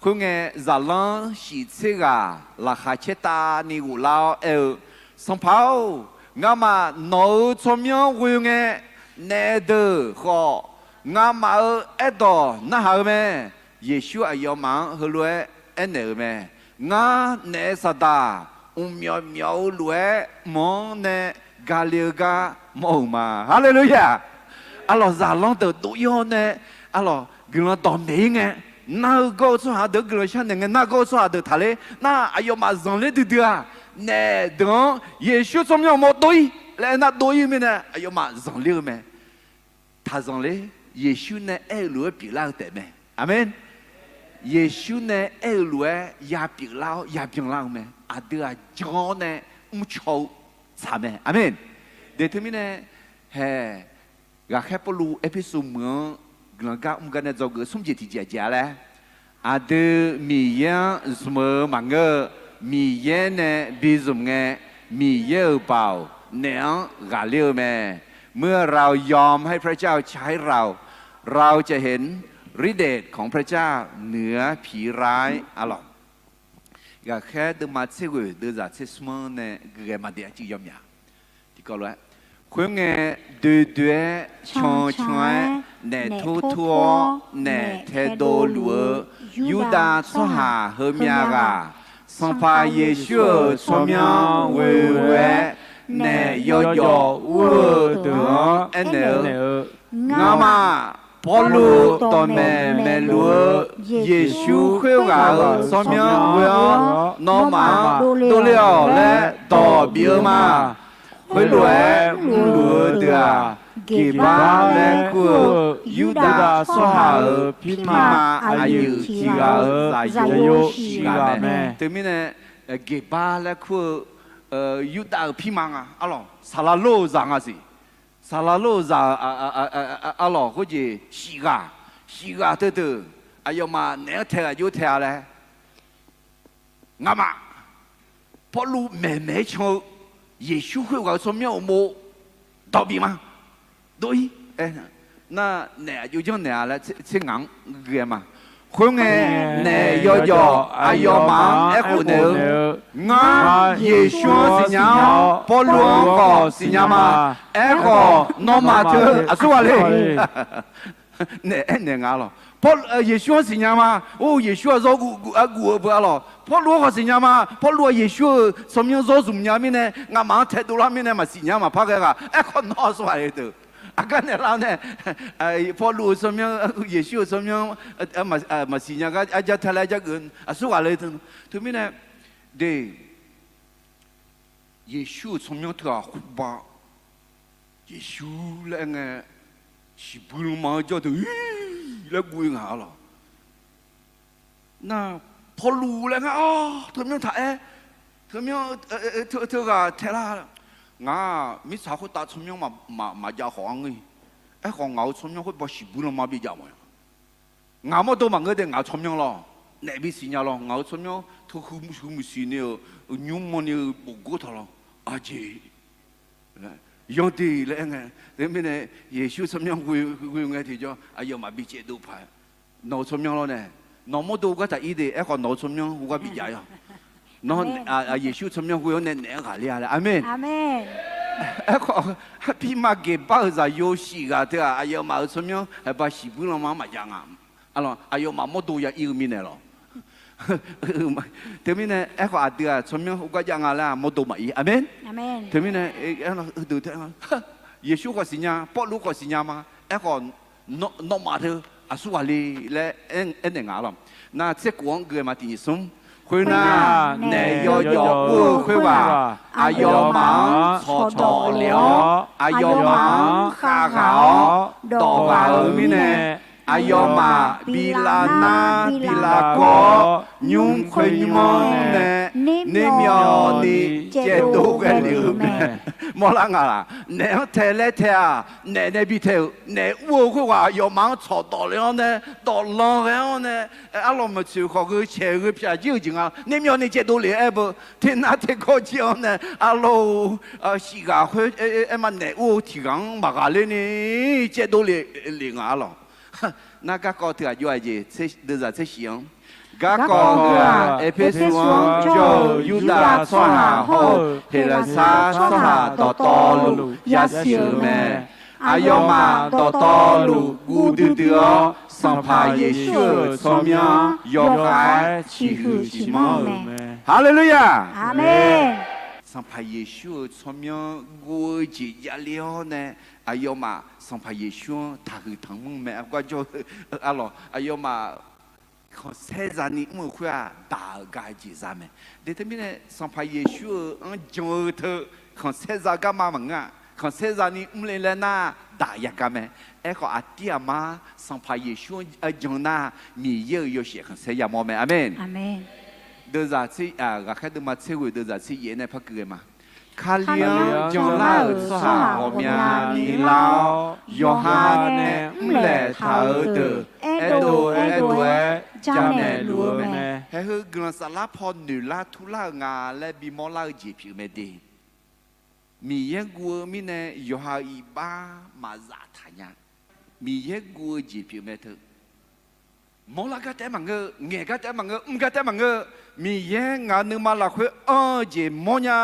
khoerngae zaqlanr shif tser ghaq laqkhaq caertavni ghoflar-awr aer-eu, Sanqpaq-or, ngamaf nawq-euq tsawrmyanr ghoe ngae, naef deuq khawf ngamaf-euq aerdawq narhaq-eu mae. Yeqsur aqyawfmaf-anr heulof-aer aernaeq-euq mae. Ngar naef saqdaq mqmyawf myawf-eu lof-aer mq-anr nae gale-eu gar mawr-euq ma. Haleluya! Arlawq, zaqlanr deuq dov-ir-awr nae, arlawq, guiqlanq dawqmaeq-ir ngae, nar-eu gawr-eu tsawrhaq deuq guiqlanq sharnaeq ngae, nar gawr-eu tsawrhaq deuq taqler nar, aqyawfmaf zanqler duidui-aq, naef deuq-anr Yeqsur tsawrmyanr mawr dov-ir laer aernar dov-ir mirnae aqyawfmaf zanqler-eu mae. Taq zanqler, Yeqsur nae aer-eu lof-aer pyeuflar-eu taef mae. Aqmeq. Yeqsur nae aer-eu lof-aer ya pyeuflar-awr ya byanlar-eu mae. aqdui-aq jan-awr nae mrcaw-eu tsaq mae. Aqmeq. Deq teumirnae, hae, ghaqkhaer Pawrluv Erpersu meuq-anr guiqlanq gar mr gar nae dzawgeuf-eu smr jeq tiqjeq aqjeq-a laer, aqdui Miqyaer-anr zmq-eu maqngeur-eu, Miqyaer nae bi zmq ngae, Miqyaer-euq baoq naeq-anr ghaqler-eu mae. เมื่อเรายอมให้พระเจ้าใช้เรา เราจะเห็นฤทธิ์เดชของพระเจ้าเหนือผีร้าย arlawq. Ghaqkhaer deuvma tser ghoeq deuvzaq tser smr-anr nae guiqghae maqdeq arcuiv yawmyaq. Tiqkawv lof-aer, khoerngae, doe doe-aer, can can-aer, naef tur tur-awr, naef taedov luf-eu Yurdav tsawrhaq heumyav ghaq, Sanqpaq Yeqsur-euq tsawrmyanr ghoe ghoe-aer naef yawjawf ur-eu deuq-anr aernaeq-eu, Ngamaf, Pawrluv dawqmaeq maeqluf-eu Yeqsur khoerghaq-euq tsawrmyanr ghoe-awr, nawmaf-anr dovle-awq laer dawq bif-eu ma. Khoerlof-aer mrluf-eu deuq-aq, Geqbar laer kur-eu Yurdav tsawrhaq-euq pirma aqyuif tiq ghaq-euq zaqyo shif ghaq mae. Teumirnae, Geqbar laer kur-eu Yurdav-euq pirma nga arlawq. Saqlaq lor-euq zaq nga siq. Saqlaq lor-euq zaq arlawq khoerjeq shif ghaq, shif ghaq teudeuq aqyawfmaf naef-anr tae ghaq jov tae-a laer, ngamaf, Pawrluv maeqmaeq-aer can-eu Yeqsur khoerghaq-euq tsawrmyanr uqmov dawq bif ma. Dov-ir aer, nar naef aqjox janrnaeq-a laer tser ngaq-anr ghae ma. Khoerngae, naef yawjawf aqyawfmaf-anr aerkhof naeq-eu, Ngar Yeqsur-anr siqnya-awr, Pawrluv-anr khawf siqnya ma. Aerkhawf, nawmaf teu aqsur ghaq le. Naef aernaeq nga lawq. Pawr, Yeqsur-anr siqnya ma. Or, Yeqsur-aq zawr guv, guv-eu beu-a lawq. Pawrluv-anr khawf siqnya ma. Pawrluv-aq Yeqsur-euq tsawrmyanr zawr zmq nya mirnae, ngamaf-anr taedov lar mirnae maqsiq nya maqpar ghae ghaq. Aerkhawf nawr aqsur ghaq le teu. Aqgar naeqlar-awr nae, Pawrluv-euq tsawrmyanr, Yeqsur-euq tsawrmyanr maqsiq nya gar arjar tae laer arjar geuf aqsur ghaq le teu. Teumirnae, de, Yeqsur-euq tsawrmyanr teughaq khoerba, Yeqsur laer aer ngae, siqbuir lanma-anr jawr deuq laer guv-ir ngaq-a lawq. Nar, Pawrluv laer ngar-awr teumyanr taq-aer, teumyanr teughaq taelar, ngaq-aq mirtsaq khoertav tsawrmyanr maqjav khawf-anr ngeur-ir. Aerkhawf ngaq-euq tsawrmyanr khoerbaw siqbuir lanma bijav mawf-a. Ngaq mawrdo maqngeur de, ngaq-euq tsawrmyanr lawr, naef bisiq nya lawr, ngaq-euq tsawrmyanr teuhuiq muiq siqni-euq nymr manrni-eu bofgor taq lawr, aqjeq yanr-eu laer aer ngae, teumirnae Yeqsur tsawrmyanr ghoe ngae tiqjawr aqyawfmaf bi caevdov paq-aer, nawq-euq tsawrmyanr lawr nae, nawq mawrdo gar taq-ir de, aerkhawf nawq-euq tsawrmyanr khoergar bijav-ir-awq. Nawr, Yeqsur tsawrmyanr ghoe-awr nae naef-anr ghaqler-a laer. Aqmeq. Aerkhawf, pirma Geqbar-euq zaqyo shif ghaq teu-aq, aqyawfmaf-euq tsawrmyanr haeqba siqbuir lanma-anr maqjav nga. Aqyawfmaf mawrdo ya ir-eu mirnae lawq. Teumirnae aerkhawf aqdui-aq tsawrmyanr khoergar jav nga laer-aq mawrdo maqir. Aqmeq. Teumirnae, deuq tae, Yeqsur khawf siqnya, Pawrluv khawf siqnya ma. Aerkhawf, nawmaf teu aqsur ghaq le laer aernaeq nga lawq. Nar tserkhof-anr gui-eu ma tiq nyiq smr. Khoernar, naef yawjawf ur-eu khoerghaq aqyawfmaf-anr tsawqdawq lef-awr, aqyawfmaf-anr khavghaq-awr dawq ghaq-euq mirnae, aqyawfmaf bi lavnar bi lavgawr-awr, nymr khoer nymr-anr nae nermyawvni caevdov ghae lef-eu mae. Mawrlar nga laq? Naef-anr tae laer tae-aq, naef nae bi tae-euq, naef ur-eu khoerghaq aqyawfmaf-anr tsawqdawq lef-awr nae, dawq lan ghae-awr nae, arlawq meuq tsoeq khawf gheu caeq gheu pyaq jir-eu jeq nga. Nermyawvni caevdov lef-aer beu, ternar tergawr jir-anr nae, arlawq-eu, shif ghaq khoer aer ma, naef ur-eu tiq ghaq-anr maqghaqler ni caevdov lef nga arlawq. Nar garkawv teu aqjox-aq jeq, deuvzaq tser shif-anr, garkawv heu-aq, Erpersu-anr jawr-eu Yurdav tsawrhaq hawr-eu Heqlaqsar tsawrhaq dawqtawvluf yasiq-euq mae. Aqyawfmaf dawqtawvluf guv duidui-awr, Sanqpaq Yeqsur-euq tsawrmyanr yawkhav-aer ciqhuiq ciqmanr-euq mae. Haleluya! Sanqpaq Yeqsur-euq tsawrmyanr guv-eu jeq javle-awr nae, aqyawfmaf Sanqpaq Yeqsur-anr taqhuiq tanqmanr mae. Argawr jawr-eu arlawq, aqyawfmaf khanqsaer zani mr-eu khoer-aq, daq-euq gar jeq za mae. De teumirnae Sanqpaq Yeqsur-euq-anr jan-eu teu khanqsaer za garma maqngeur-a. Khanqsaer zani mr le laer nar, daq ya gar mae. Aerkhawf aqdir aqmar Sanqpaq Yeqsur-anr jan nar, Miqyaer-euq yawshaef khanqsaer yamawr mae. Aqmeq. Deuvzaq tser, ghaqkhaer deuvma tser ghoeq deuvzaq tser yaef nae par keuv ghae ma. Kali-anr janlar-euq tsawrhaq ghawqmyani lar-awr, yawqha nae mrlaeq taq-eu deuq aerdov aerdov-aer jamaeq luf-eu mae. Haeq heu guiqlanq saflar paw noeqlar turlar-eu nga laer bimawr lar-eu jeq pyeuf-eu mae de. Miqyaer guv-eu mirnae yawqha-euq iqbax maqzaf taq nya. Miqyaer guv-eu jeq pyeuf mae teu. Mawrlar gar taef-aer maqngeur-eu, ngaeq gar taef-aer maqngeur-eu, mr gar taef-aer maqngeur-eu, Miqyaer ngaq-euq nuima lafkhoer anr-eu jeq mawrnya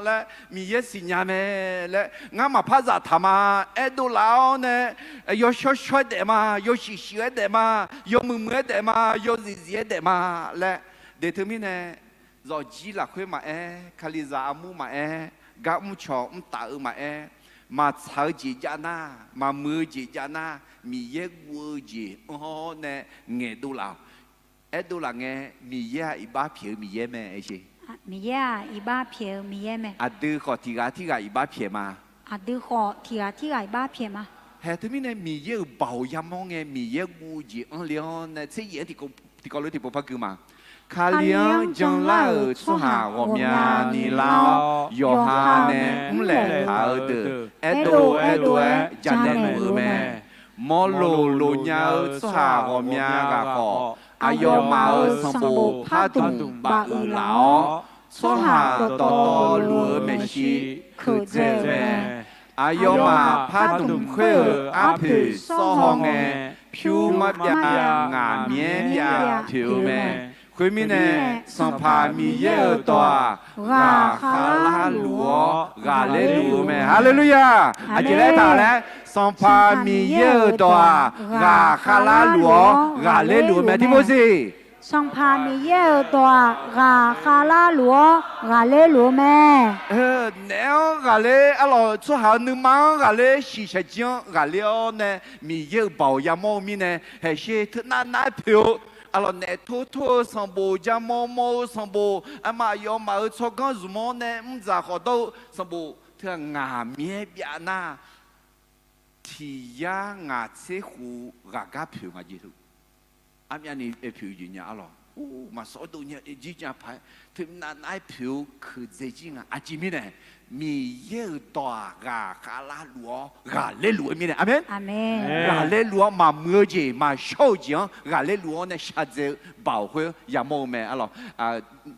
laer Miqyaer siqnya mae laer, ngar maqpar zaftaq ma, aerdov laf-awr nae, yawshawr shawr-aer daef ma, yawshuif shuif-aer daef ma, yawmuiq muiq-aer daef ma, yawzif zif-aer daef ma laer. Deq teumirnae, zawqjir lafkhoer maqaer, Kalizaq armur maqaer, gar mr cawq mr taf-eu maqaer, maqtsaq-eu jeq jav nar, maqmuiq-eu jeq jav nar, Miqyaer guv-eu jeq anr-awr nae ngaeqdov laf-awq. Aerdov laf ngae, Miqyaer-aq iqbax pyaeq-eu Miqyaer mae, aer sheq. Miqyaer-aq iqbax pyaeq-eu Miqyaer mae. Aqdui khawf tiq ghaq tirghaq iqbax pyaeq ma. Aqdui khawf tiq ghaq tirghaq iqbax pyaeq ma. Haeq teumirnae Miqyaer-euq baoq yamawr ngae, Miqyaer guv-eu jeq anr le-awr nae tser yaef-anr tiqkawv lof-aer tiqpov par gui ma. Kali-anr janlar-euq tsawrhaq ghawqmyani lar-awr, yawqha nae mrlaeq taq-eu deuq aerdov aerdov-aer jamaeq luf-eu mae. Mawrloq loq nya-eu tsawrhaq ghawqmya ghaq khawf, aqyawfmaf-euq sanqbof pardmq bafuiq laf-awr, tsawrhaq dawqtawvluf-eu maeqshi keuqdzae-euq mae. Aqyawfmaf pardmq khoer-euq arpoeq sawr haw ngae, pyur marbyav ngaq myaer byav poeq-eu mae. Khoermirnae, Sanqpaq Miqyaer-euq dawq-aq, ghaq khavlar luf-awr ghaqler luf-eu mae. Haleluya! Aqjeq laer taq laer, Sanqpaq Miqyaer-euq dawq-aq, ghaq khavlar luf-awr ghaqler luf-eu mae. Tiq bof siq. Sanqpaq Miqyaer-euq dawq-aq, ghaq khavlar luf-awr ghaqler luf-eu mae. Naef-anr ghaqler, arlawq tsawrhaq-euq nuima-anr ghaqler, shiqshaq jir-anr ghaqler-awr nae Miqyaer-euq baoq yamawr-eu mirnae, haeqsher teunav nav-aer poeq-eu, arlawq naef tor tor-eu sanqbof, ja mawr mawr-eu sanqbof, arma aqyawfmaf-euq tsawrganr zmq-anr nae mrdzaq khawf dawr-eu sanqbof teughaq ngaq myaer byav nar, tiq yar ngaq tser khof ghaq gar poeq nga jeq teu. Armyavni aer poeq jeq nya arlawq. Or, maqsawr dov nya, jirjav paq-aer teunav nav-aer poeq-eu keuqdzae jir nga. Aqjeq mirnae, Miqyaer-euq dawq-aq, ghaq khavlar luf-awr ghaqler luf-eu mirnae. Aqmeq. Ghaqler luf-awr maqmuiq-eu jeq, maqshawr-eu jeq-anr ghaqler luf-awr nae shaqdzae-eu baoq khoer yamawr-eu mae arlawq.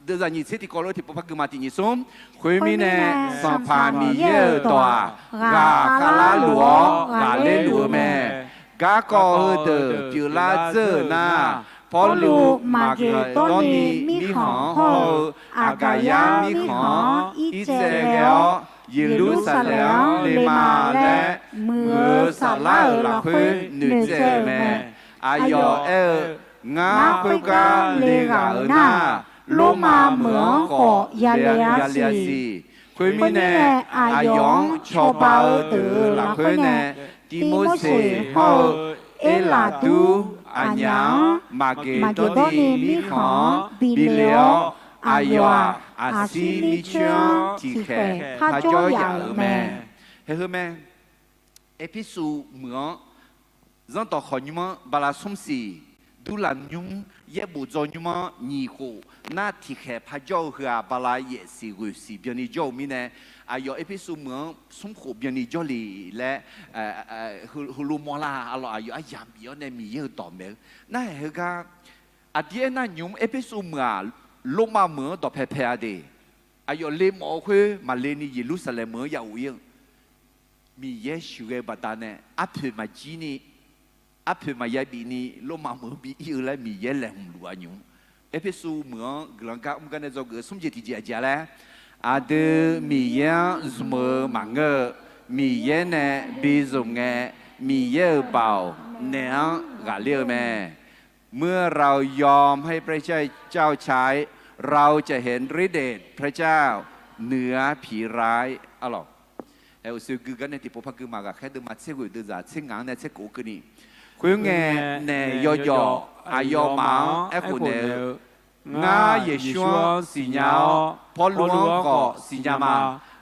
Deuvzaq nyiq tser tiqkawv lof-aer tiqpov par gui ma. Tiq nyiq smr. Khoermirnae, Sanqpaq Miqyaer-euq dawq-aq, ghaq khavlar luf-awr ghaqler luf-eu mae. Garkawv heudeuq pyeuflar dzeur-euq nar, Pawrluv Maqgeqdawrni mirkhanq-anr hawr-eu Aqgaqyar mirkhanq-anr irtsaev ghae-awr, Yeqlursaqlaeq-anr le ma laer muiq-eu saflar-euq lafkhoer noeqtsaev-euq mae. Aqyawf aer-eu, Ngar khoergar le ghaq-euq nar, Lormav meuq-anr khawf yale-a siq. Khoermirnae, aqyawf-anr cawba-eu deuq-euq lafkhoer nae, Tivmorseq hawr-eu Erlaqdur aqnyaf-anr Maqgeqdawrni mirkhanq-anr bile-awr, aqyawf-aq, aqsir mircoer-anr tiqkhaeq parjawr yaf-euq mae. Haeq heu mae. Erpersu meuq-anr zanrdawq khawq nymr-anr bala smr siq, durlaf nymr yaerbof dzaw nymr-anr nyiq khof nar, tiqkhaeq parjawr-eu heu-aq, bala yaef siq ghoeq siq byanni jawr-eu mirnae, aqyawf Erpersu meuq-anr smr khof byanni jawrle laer, heulof mawrlar arlawq, aqyawf aryamq bif-awr nae Miqyaer-euq dawq maeq-eu nar, haeq heugar aqdir aernar, nymq-mr Erpersu meuq-aq, Lormav meuq-anr dawqpae pae-a de. Aqyawf le mawf-eu khoer maqle ni Yeqlursaqlaeq meuq-anr ya of ir-eu, Miqyaer sheuqghae-eu baqdanae arpoeq maqjir ni, arpoeq maqya bif ni Lormav meuq-anr bi ir-eu laer Miqyaer laeqhmq luf-a nymq-mr. Erpersu meuq-anr guiqlanq gar mr gar nae dzawgeuf-eu smr jeq tiqjeq aqjeq-a laer, aqdui Miqyaer-anr zmq-eu maqngeur-eu, Miqyaer nae bi zmq ngae, Miqyaer-euq baoq naeq-anr ghaqler-eu mae. เมื่อเรายอมให้พระเจ้าเจ้าใช้ เราจะเห็นฤทธิ์เดชพระเจ้าเหนือผีร้าย arlawq. Aer, uqshoe gui gar nae tiqpov par gui ma. Ghaqkhaer deuvma tser ghoeq deuvzaq tser ngaq-anr nae tser kof keuvni. Khoerngae, naef yawjawf aqyawfmaf-anr aerkhof naeq-eu, Ngar Yeqsur-anr siqnya-awr, Pawrluv-anr khawf siqnya ma.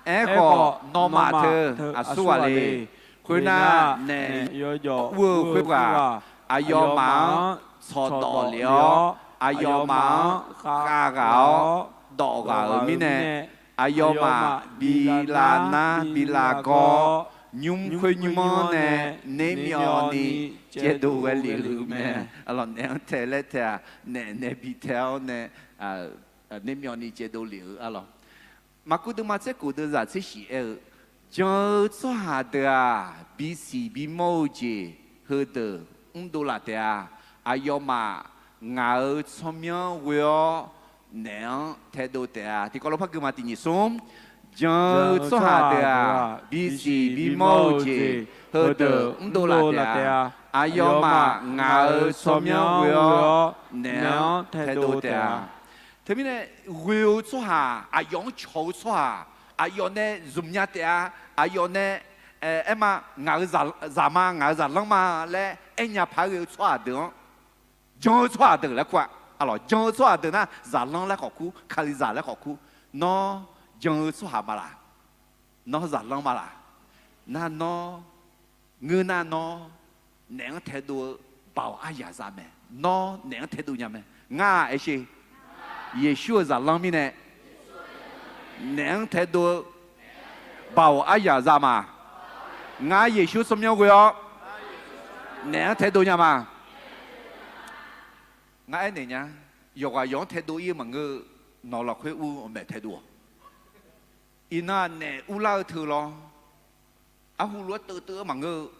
Aerkhawf, nawmaf teu aqsur ghaq le. Khoernar, naef yawjawf ur-eu khoerghaq aqyawfmaf-anr tsawqdawq lef-awr, aqyawfmaf-anr khavghaq-awr dawf ghaq-euq mirnae, aqyawfmaf bi lavnar bi lavgawr-awr, nymr khoer nymr-anr nae nermyawvni caevdov ghae lef-euq mae. Naef-anr tae laer tae-aq, naef nae bi tae-awr nae nermyawvni caevdov lef-eu arlawq. Maqkuv deuvma tser khof deuvzaq tser shif aer-eu, jan-eu tsawrhaq deuq-aq, bisiq bimawr-eu jeq heudeuq mrdov laf taef-a. Aqyawfmaf ngaq-euq tsawrmyanr ghoe-awr naef-anr taedov taef-a. Tiqkawv lof par gui ma. Tiq nyiq smr. Jan-eu tsawrhaq deuq-aq, bisiq bimawr-eu jeq heudeuq mrdov laf taef-a. Aqyawfmaf ngaq-euq tsawrmyanr ghoe-awr naef-anr taedov taef-a. Teumirnae, ghoe-eu tsawrhaq, aqyawf-anr cawq-eu tsawrhaq, aqyawf nae zmq nya taef-a, aqyawf nae, aer ma, ngaq-euq zaqma, ngaq-euq zaqlanr ma laer aernya paq-aer ghae-eu tsawrhaq deuq-anr, jan-eu tsawrhaq deuq laer kur-a. Arlawq, jan-eu tsawrhaq deuq nar, zaqlanr laer khawf kur, Kalizaq laer khawf kur. Nawr jan-eu tsawrhaq ma laq? Nawr zaqlanr ma laq? Nar nawr ngeur nar nawr naef-anr taedov-eu baoq aryaq za mae. Nawr naef-anr taedov nya mae. Ngar-aq aer sher. Yeqsur-euq zaqlanr mirnae naef-anr taedov-eu baoq aryaq za ma. Ngar Yeqsur tsawrmyanr ghoe-awr naef-anr taedov nya ma. Ngar aernaeq nya. Yawqghaq yawq-anr taedov ir-eu maqngeur-eu, nawq lafkhoer ur-eu maeq taedov-awq. Iqnan-aq naef urlar-eu teu lawr. Arhu lof-aer teuv teuv-eu maqngeur-eu,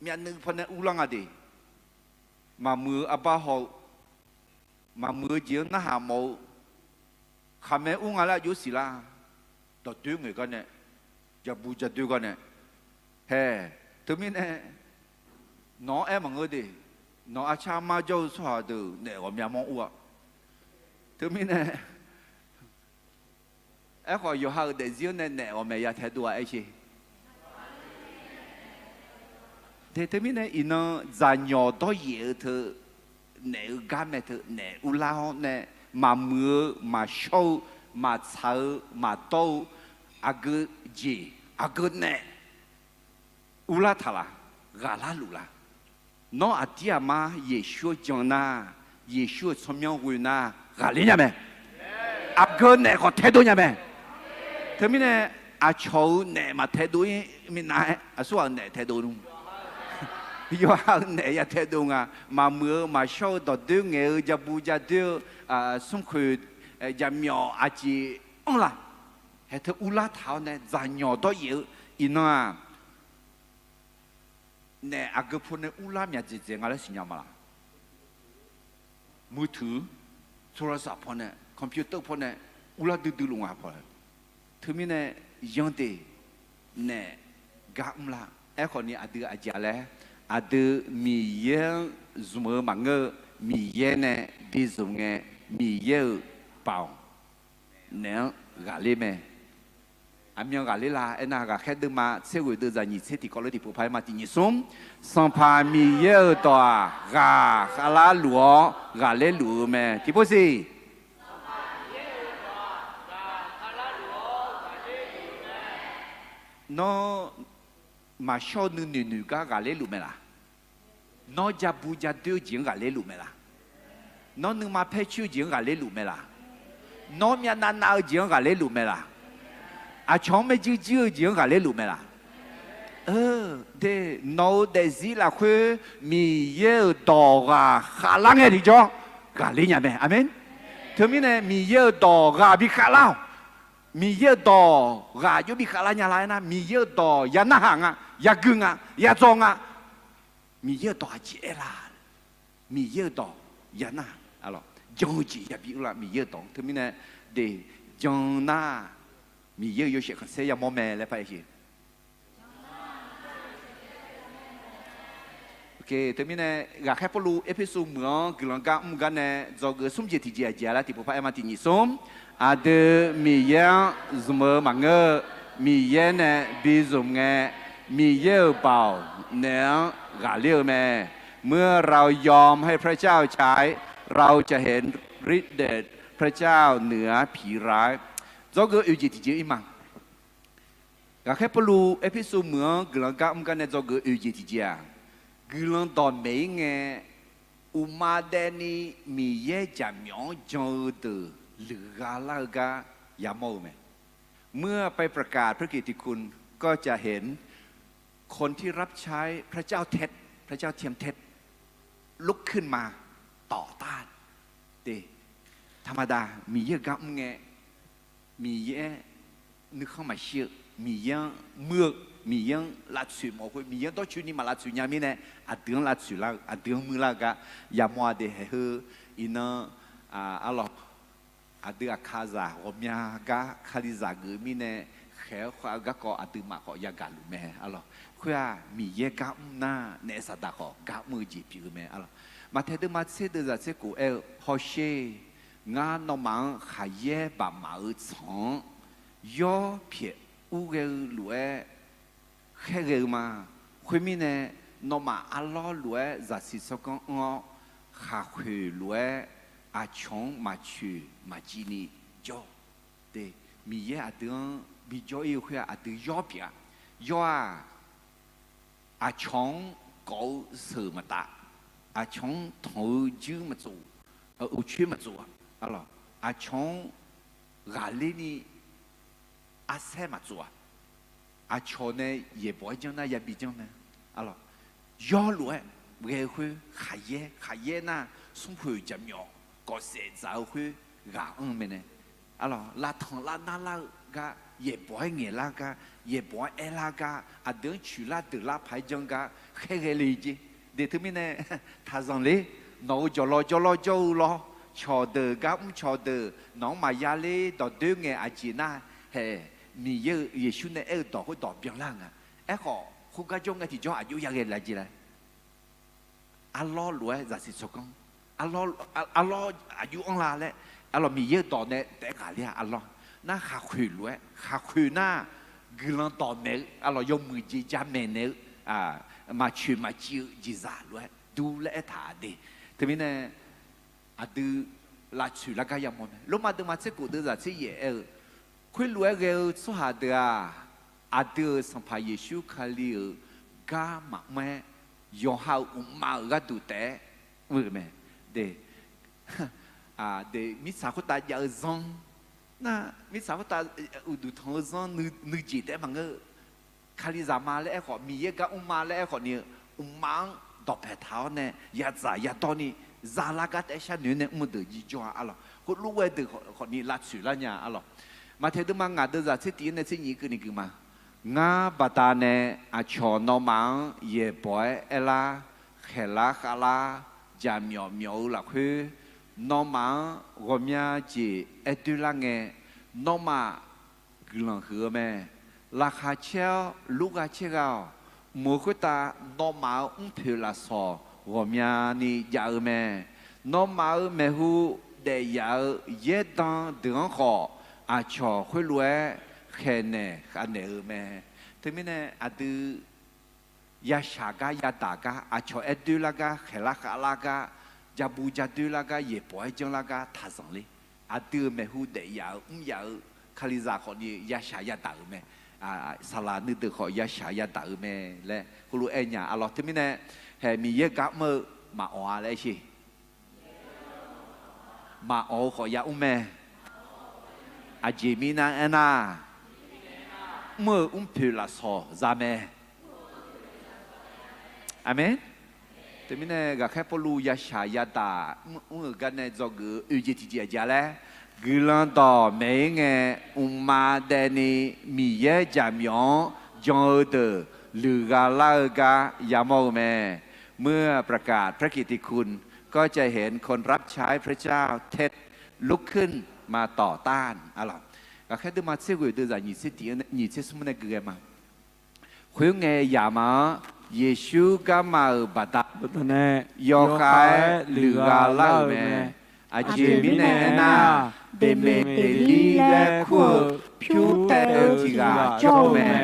myavnuiv pawnae urlar nga de. Maqmuiq-eu arbar haw-eu, maqmuiq-eu jeq-anr narhaq mawf-eu, khaqmae ur nga laer aqjox siqlar. Dawqdoer ngaeq gar nae, jabu jadoer gar nae, hae. Teumirnae nawq-anr aer maqngeur de. Nawq arcar armar jawr-eu tsawrhaq deuq naef ghawqmya manr ur-a. Teumirnae, aerkhawf yawqha-euq daefzir-anr nae naef ghawqmaeq ya taedov-a aer sher. Teumirnae iqnan dzaqnyawq dawryaef-eu teu, naef-eu gar mae teu, naef urlar-awr nae, maqmuiq-eu maqshawr-eu, maqtsaq-eu maqdawr-eu, aqgeu jeq, aqgeu naef urlar taq laq? Ghaqlar luf laq? Nawr aqdir aqmar Yeqsur-anr jan nar, Yeqsur-euq tsawrmyanr ghoe nar ghaqler nya mae. Aqgeu naef khawf taedov nya mae. Teumirnae aqcawq-euq naef maqtaedov ir minav-aer aqsurghaq-euq naef taedov nmr. Yawqha-euq naef ya taedov nga. Maqmuiq-eu maqshawr-eu dawqdoer ngaeq-eu jabu jadoer-eu, smrkhoeq, jaqmyawf aqjeq anr laq? Haeq teu urlar taq-awr nae dzaqnyawq dawryaef-eu iqnan-aq, naef aqgeu paw nae urlar myaq dzaeqdzaeq nga laer siqnya ma laq? Muiqtuiq, โทรศัพท์ paw nae, computer paw nae urlar duidui luf nga paw. Teumirnae yanr de, naef gar mr lar? Aerkhawf ni aqdui aqjeq laer, aqdui Miqyaer-anr zmq-eu maqngeur-eu, Miqyaer nae bi zmq ngae, Miqyaer-euq baoq naef-anr ghaqler mae. Aqmyan ghaqler la? Aernar, Ghaqkhaer deuvma tser ghoeq deuvzaq nyiq tser tiqkawv lof tiqpov paq-aer ma. Tiq nyiq smr. Sanqpaq Miqyaer-euq dawq-aq, ghaq khavlar luf-awr ghaqler luf-eu mae. Tiqpov siq. Nawr maqshawr-eu nuinoeq noeq gar ghaqler luf mae laq? Nawr jabu jadoer-eu jeq-anr ghaqler luf mae laq? Nawr nuima paer coer-eu jeq-anr ghaqler luf mae laq? Nawr myavnav nav-eu jeq-anr ghaqler luf mae laq? Aqcawq-anr maerjuir juir-eu jeq-anr ghaqler luf mae laq? De, nawq-euq daefzir lafkhoer Miqyaer-euq dawq ghaq khavlar ngae tiqjawr ghaqler nya mae. Aqmeq. Teumirnae Miqyaer-euq dawq ghaq bi khavlar-awq. Miqyaer-euq dawq ghaq jov bi khavlar nya la aernar, Miqyaer-euq dawq ya narhaq nga, ya gui nga, ya dzaw nga. Miqyaer-euq dawq aqjeq aer la? Miqyaer-euq dawq ya nar, jan-eu jeq yabi ur la? Miqyaer-euq dawq-anr teumirnae de, jan nar, Miqyaer-euq yawshaef khanqsaer yamawr mae laer par-aer siq. Teumirnae Ghaqkhaer Pawrluv Erpersu meuq-anr guiqlanq gar mr gar nae dzawgeuf smr jeq tiqjeq aqjeq-a laer tiqpov par-aer ma. Tiq nyiq smr. Aqdui Miqyaer-anr zmq-eu maqngeur-eu, Miqyaer nae bi zmq ngae, Miqyaer-euq baoq naeq-anr ghaqler-eu mae. เมื่อเรายอมให้พระเจ้าใช้ เราจะเห็นฤทธิ์เดชพระเจ้าเหนือผีร้าย Dzawgeuf oeq jeq tiqjeq ir ma. Ghaqkhaer Pawrluv Erpersu meuq-anr guiqlanq gar mr gar nae dzawgeuf oeq jeq tiqjeq-aq, guiqlanq dawq maeq-ir ngae, uqma daefni Miqyaer jaqmyawf-anr jan-eu deuq luiqgha lar-eu gar yamawr-eu mae. เมื่อไปประกาศพระกิตติคุณ ก็จะเห็นคนที่รับใช้พระเจ้าเท็จ พระเจ้าเทียมเท็จ ลุกขึ้นมาต่อต้าน Te, taqmaqda Miqyaer-eu gar mr ngae, Miqyaer nuikhanr maqshir-eu, Miqyaer-anr muir-eu, Miqyaer-anr lavtsoeq mawf khoer, Miqyaer-anr dawrcoeni maq lavtsoeq nya mirnae, aqdui-anr lavtsoeq lar-eu, aqdui-anr muir lar-eu gar yamawr-a de. Haeq heu iqnan, arlawq, aqdui aqkaqzaq ghawqmya gar Kalizaq geuf mirnae khaeq-aer khar-eu garkawv aqduimaf khawf yagaq luf mae, arlawq. Khoer-aq, Miqyaer gar mr nar naef saqdaq khawf gar mr-eu jeq pyeuf-eu mae, arlawq. Maqtaeq deuvma tser deuvzaq tser khof aer-eu, Hawsher, ngar nawmaf-anr khaqyaer baqmaf-eu tsanq-anr yawr pyaeq ur ghae-eu lof-aer khaerghae-eu ma. Khoermirnae, nawmaf arlawr lof-aer zaqsiq tsawrganr anr-awr, khaqkhoeq lof-aer aqcawq-anr maqcoeq maqciv ni jawr-awq. Te, Miqyaer aqdui-anr bijawr ir-eu khoer-aq, aqdui yawr pyeuf-a. Yawr-aq, aqcawq-anr kawf-eu sheuq maqtaf, aqcawq-anr tanq-eu juir maqtsof, uqcoer maqtsof-a, arlawq. Aqcawq-anr ghaqler ni arsaer maqtsof-aq, aqcawq nae yaeqbawq-aer janr nar yabi janr mae, arlawq. Yawr lof-aer ghae-eu khoer khaqyaer, khaqyaer nar smrkhoeq jaqmyawf kawfsaef dzaq-eu khoer ghaq anr-eu mae nae, arlawq, lavtanq lar nar lar-eu gar, yaeqbawq-aer ngaeq lar gar, yaeqbawq-aer aer lar gar, aqdui-anr coeqlar deuqlar paq-aer janr gar khaerghae le jeq. De teumirnae, taqzanq ler, nawq-euq jawqlawr jawrlawr jawr-eu lawr, cawqdeuq gar mr cawqdeuq nawq-anr maqya ler dawqdoer ngae aqjeq nar, haeq, Miqyaer-euq Yeqsur nae aer-eu dawq khoerdawq byanlar-eu nga. Aerkhawf, khoergar jawr ngae tiqjawr aqjox yaghae la jeq laer. Arlawr lof-aer zaqsiq tsawrganr, arlawr aqjox anr la laer, arlawq, Miqyaer-euq dawq nae taef-aer ghaqler-a, arlawr. Nar khaqkhoeq lof-aer, khaqkhoeq nar guiqlanq dawqmaeq-eu, arlawq, yawmuiq jeq jamaeq naeq-eu, maqcoeq maqciv-eu jeqzaq lof-aer dur laer aertaq de. Teumirnae, aqdui lavtsoeq lar gar yamawr mae. Lormav deuvma tser khof deuvzaq tser yaef aer-eu, khoerlof-aer ghae-eu tsawrhaq deuq-aq, aqdui-euq Sanqpaq Yeqsur Kali-euq gar maqmr-aer, yawqha-euq uqma-euq gharduq taef-aer mr-eu mae. De, de, mirtsaq khoertav jav-eu zanr nar, mirtsaq khoertav uqduq tanq-eu zanr nuijeq taef-aer maqngeur-eu, Kalizaq ma laer aerkhawf, Miqyaer gar mr ma laer aerkhawf ni-eu, uqma-anr dawqpaeq taq-awr nae yadzaq yadawr ni zalar gar taef-aer sharnoeq-aer nae mr-eu deuq jirjawr-a, arlawq. Khoerlof-aer deuq khawf ni lavtsoeq lar nya, arlawq. Maqtaeq deuvma ngaq deuvzaq tser tif-anr nae tser nyiq keuvni gui ma. Ngar baqdanae aqcawq nawmaf-anr yaeqbawq-aer aerlar, khaeqlar khavlar, jaqmyawf myawf-eu lafkhoer, nawmaf-anr ghawqmya jeq aer doerlar ngae, nawmaf guiqlanq huiq-eu mae. Laqkhaq caer-awr lur gha caer gha-awq. Mq-euq khoertav nawmaf-euq mrpoeq lafsawq ghawqmyani jav-eu mae. Nawmaf-euq maeqhu daef yaf-eu yaerdan deuq-anr khawf, aqcawq khoerlof-aer khaeqnaeq khavnaeq-eu mae. Teumirnae aqdui yashaq gar yadaq gar, aqcawq aer doerlar gar, khaeqlar khavlar gar, jabu jadoer lar gar, yaeqbawq-aer janr lar gar taqzanq ler. Aqdui-euq maeqhu daef yaf-eu mr yaf-eu Kalizaq khawf ni yashaq yadaq-euq mae. Saqlaq nuideuq khawf yashaq yadaq-euq mae laer heulof-aer nya, arlawq. Teumirnae, haeq, Miqyaer gar mr-eu maqawq-a laer sher. Maqawq-eu khawf yamr mae. Aqjeq mirnae aernar, mr-euq mrpoeq lafsawq za mae. Aqmeq. Teumirnae ghaqkhaer Pawrluv yashaq yadaq mr-euq gar nae dzawgeuf-eu oeq jeq tiqjeq aqjeq-a laer, guiqlanq dawqmaeq-ir ngae, mqmaq daefni Miqyaer jaqmyawf-anr jan-eu deuq luiqgha lar-eu gar yamawr-eu mae. เมื่อประกาศพระกิตติคุณ ก็จะเห็นคนรับใช้พระเจ้าเท็จลุกขึ้นมาต่อต้าน Aqlawq, ghaqkhaer deuvma tser ghoeq deuvzaq nyiq tser smr nae gui ghae ma. Khoerngae yamaf-anr Yeqsur garma-euq baqdanae yawkhav-aer luiqgha lar-euq mae. Aqjeq mirnae aernar, beqmeq beqlir laer kur-eu pyur taev-eu tiq ghaq jawr-eu mae.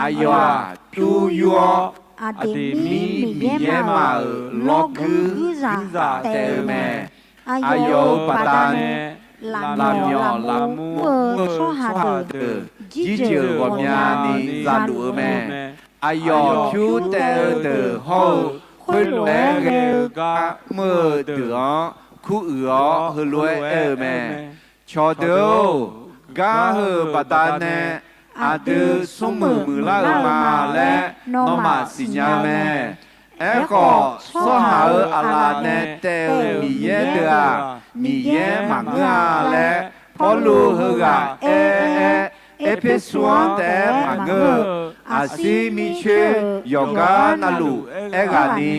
Aqyawf-aq pyur yur-awr, aqdui mir Miqyaer ma-euq lawrguir guirzaq taev-eu mae. Aqyawf-euq baqdanae lafmyawf lafmur mr-eu tsawrhaq deuq jirjeuq ghawqmyani zaluf-eu mae. Aqyawf pyur taev-eu deuq hawr-eu khoerlof-aer ghae-eu gar mr-eu deuq-anr kuruiq-awr heulof-aer aer-eu mae. Cawqdeuq-or, gar heu-euq baqdanae aqdui smrmuiq muiqlar-euq ma laer nawmaf siqnya-eu mae. Aerkhawf, tsawrhaq-euq aqlaf nae taev-euq miqyaer deuq-aq, miqyaer maqngeur-a laer, Pawrluv heughaq aer-aer, Erpersu-anr taef-aer maqngeur-eu, aqsir mircoer-euq yawqgar navluf aerghaqni,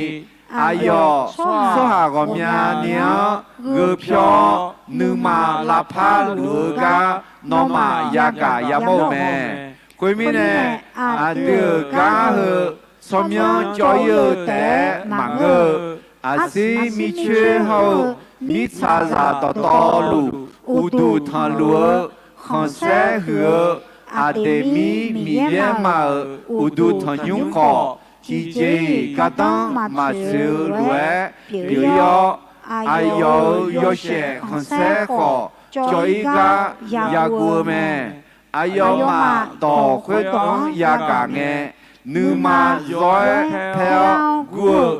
aqyawf tsawrhaq ghawqmyani-anr gheu pyawr-awr, nuima lavpar luf-eu gar nawmaf yagaq yamawr-eu mae. Khoermirnae, aqdui-euq gar heu tsawrmyanr cawv-ir-eu taef-aer maqngeur-eu, aqsir mircoer hawr-eu mirtsaqzaq dawqtawvluf uqduq tanqluf-eu khanqsaer huiq-eu Aqdeqmir miqyaer ma-euq uqduq tanqnymr khawf, tiqjeq-iq gardanr maqtsoeq-eu lof-aer pyeuf-ir-awr, aqyawf-euq yawshaef khanqsaer khawf cawv-ir gar yaguv-eu mae. Aqyawfmaf dawq khoerdawq-anr yagaq ngae, nuima zawr-aer paer-awr gur-eu,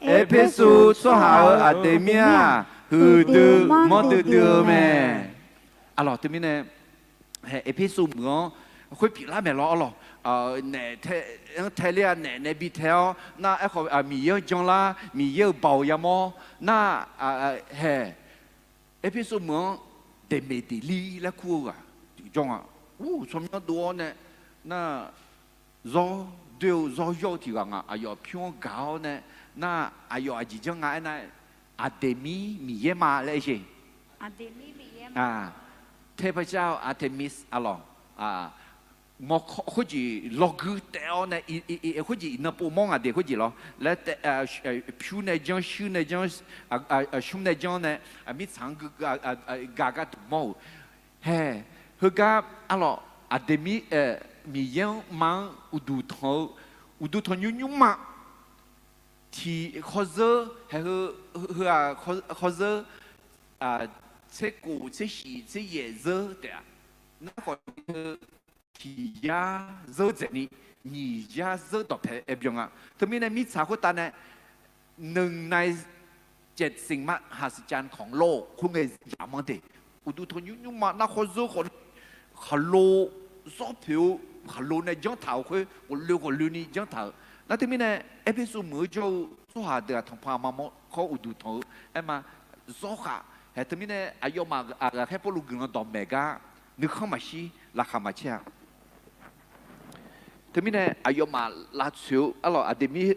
Erpersu tsawrhaq-euq Aqdeqmir-aq, huiqdui manrdui dui-eu mae. Arlawq, teumirnae, Erpersu meuq-anr khoer pyeuflar maeq lawr arlawq. Naef tae, anr tae ler-a, naef nae bi tae-awr nar, aerkhawf Miqyaer-anr janlar, Miqyaer-euq baoq yamawr nar, hae, Erpersu meuq-anr Deqmeqdeqlir laer kur-eu ghaq jawr nga. Ur, tsawrmyanr dov-awr nae, nar, zawr doer-eu zawr yawr-eu tiq ghaq nga. Aqyawf pyur-anr gaq-awr nae, nar, aqyawf aqjeq janr nga aernar, Aqdeqmir miqyaer ma laer aer jeq. Taepacar-eu Artemis arlawq, mawrkawr khoerjeq lawrguir taef-awr nae, khoerjeq iqnan pov mawr ngaq de khoerjeq lawr laer taef, pyur nae janr, shuir nae janr, shmr nae janr nae, mirtsaq-anr gaq gar duq mawr-euq. Hae, heugar arlawq, Aqdeqmir, Miqyaer-anr ma-anr uqduq tanq-eu, uqduq tanqnymr nymrma tiq khawzeur, hae heu, heu-aq, khawzeur tser kof tser shif tser yaef zeur taef-a. Nar khawf heu tiq yar zeur dzaeqni nyiq yar zeur dawqpae aer byan nga. Teumirnae mirtsaq khoertav nae หนึ่งในเจ็ดสิ่งมหัศจรรย์ของโลก khoerngae yamq-anr de. Uqduq tanqnymr nymrma nar khawzeur khawf, khaqlo zawr poeq-eu, khaqlo nae janr taq-euq khoer, ghawqloe ghawqloeni janr taq-euq. Nar teumirnae, Erpersu meuq-eu jawr-eu tsawrhaq deuq-aq, tanqpanq maqmawr khawr uqduq tanq-eu aer ma. Zawr khaq hae, teumirnae aqyawfmaf aqghaqkhaer Pawrluv guiqlanq dawqmaeq gar nuikhanr maqshir, laqkhaq maqcaer-a. Teumirnae aqyawfmaf lavtsoeq-eu arlawq, Aqdeqmir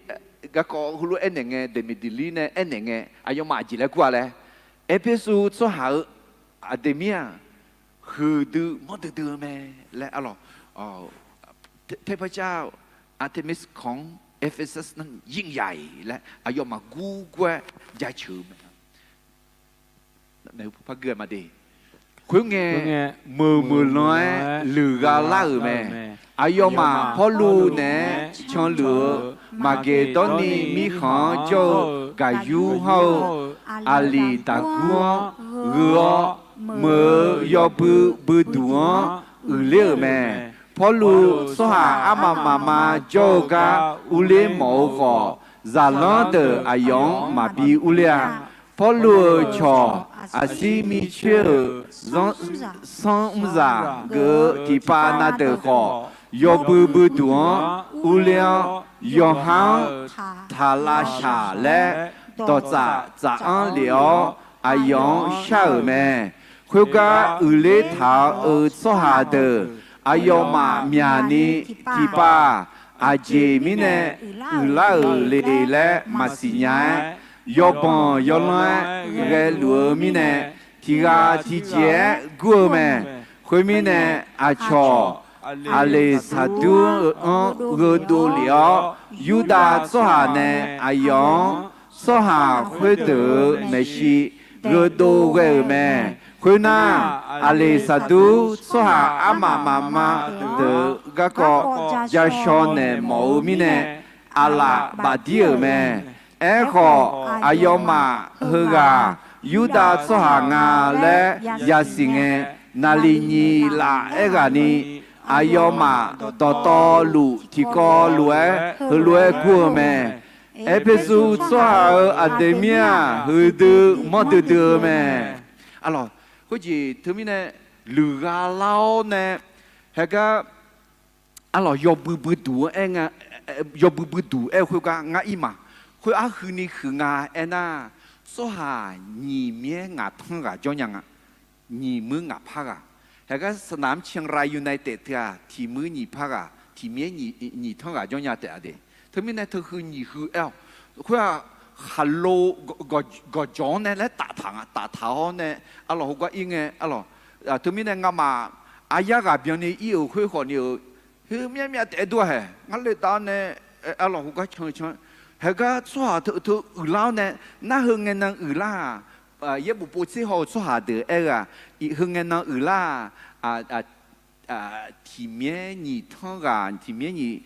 garkawv heulof-aer aernaeq ngae, Deqmeqdeqlir nae aernaeq ngae, aqyawfmaf aqjeq laer kur-a laer, Erpersu tsawrhaq-euq Aqdeqmir-aq, huiqdui manrdui dui-eu mae laer arlawq, taepacar-eu Artemis kawq-anr Ephesus นั้นยิ่งใหญ่ laer aqyawfmaf gurgur-aer jaceuq-eu mae. Khoerngae, meuq meuq lan-aer luiqgha lar-euq mae. Aqyawfmaf Pawrluv naeq-aer canluf-eu Maqgeqdawrni mirkhanq-anr jawr-eu Gaqyur hawr-eu Aqliqdaqgur-anr gheu-awr, meuq-eu yawbui buiduq-anr uiqler-euq mae. Pawrluv tsawrhaq armaf mafma jawr-eu gar urler mawf-eu khawf, zaqlanr deuq aqyawf-anr maqbi urler-a. Pawrluv-euq cawq aqsir mircoer-euq zanr, sanr mrzaq geuf-eu tiqpav na deuq khawf, yawbui buiduq-anr urler-awr, yawqha-anr taq lavshaq laer dawqtsaf tsaf-anr lef-awr, aqyawf-anr shar-euq mae. Khoergar uiqler taq-euq tsawrhaq deuq aqyawfmaf myaqni tiqpav-aq, aqjeq mirnae uiqlar-euq le laer maqsiq nya-aer, yawbanq yawlanr-aer ghaeluf-eu mirnae, tiq ghaq tiqjeq-aer gur-eu mae. Khoermirnae, aqcawq Aqleqsaqdur-anr gheudov lef-awr, Yurdav tsawrhaq nae aqyawf-anr tsawrhaq khoerdeuq-euq maeqshi gheudov ghae-euq mae. Khoernar, Aqleqsaqdur tsawrhaq armaf mafma deuq-euq garkawv ja shaw naeq mawf-eu mirnae, aqlaf bafdir-euq mae. Aerkhawf, aqyawfmaf heughaq Yurdav tsawrhaq nga laer yasiq ngae, naqliq nyiq laf aerghaqni, aqyawfmaf dawqtawvluf tiqkawv lof-aer heulof-aer gur-eu mae. Erpersu tsawrhaq-euq aqdaeq mir-aq, huiqdui manrdui dui-eu mae. Arlawq, khoerjeq teumirnae, luiqgha lar-awr nae, haegar, arlawq, yawbui buiduq-anr aer nga, yawbui buiduq aer-eu khoergar ngar ir ma. Khoer arhuini huiq nga aernar, tsawrhaq nyiq myaer ngaq tanr ghaq jawr nya nga. Nyiq muir ngaq par ghaq. Haegar sanamr Chiang Rai United teu-aq, tiq muir nyiq par ghaq, tiq myaer nyiq tanr ghaq jawr nya taef-a de. Teumirnae teuhuiq nyiq huiq aer-awq. Khoer-aq, khaqlo gawqjawq-anr nae laer taftaq nga, taftaq-awr nae, arlawq, heugar ir ngae, arlawq, teumirnae ngamaf aryar ghaq byanni ir-euq khoer khawfni-euq, heu myavmyav taef-aer dur-a haeq. Ngar le dav-awr nae, arlawq, heugar can can. Haegar tsawrhaq teu teu uiqlar-awr nae, nar heu ngae nan uiqlar-aq, yaerbof povtser haw-eu tsawrhaq deuq aer-eu-aq, iq heu ngae nan uiqlar-aq, tiq myaer nyiq tanr ghaq, tiq myaer nyiq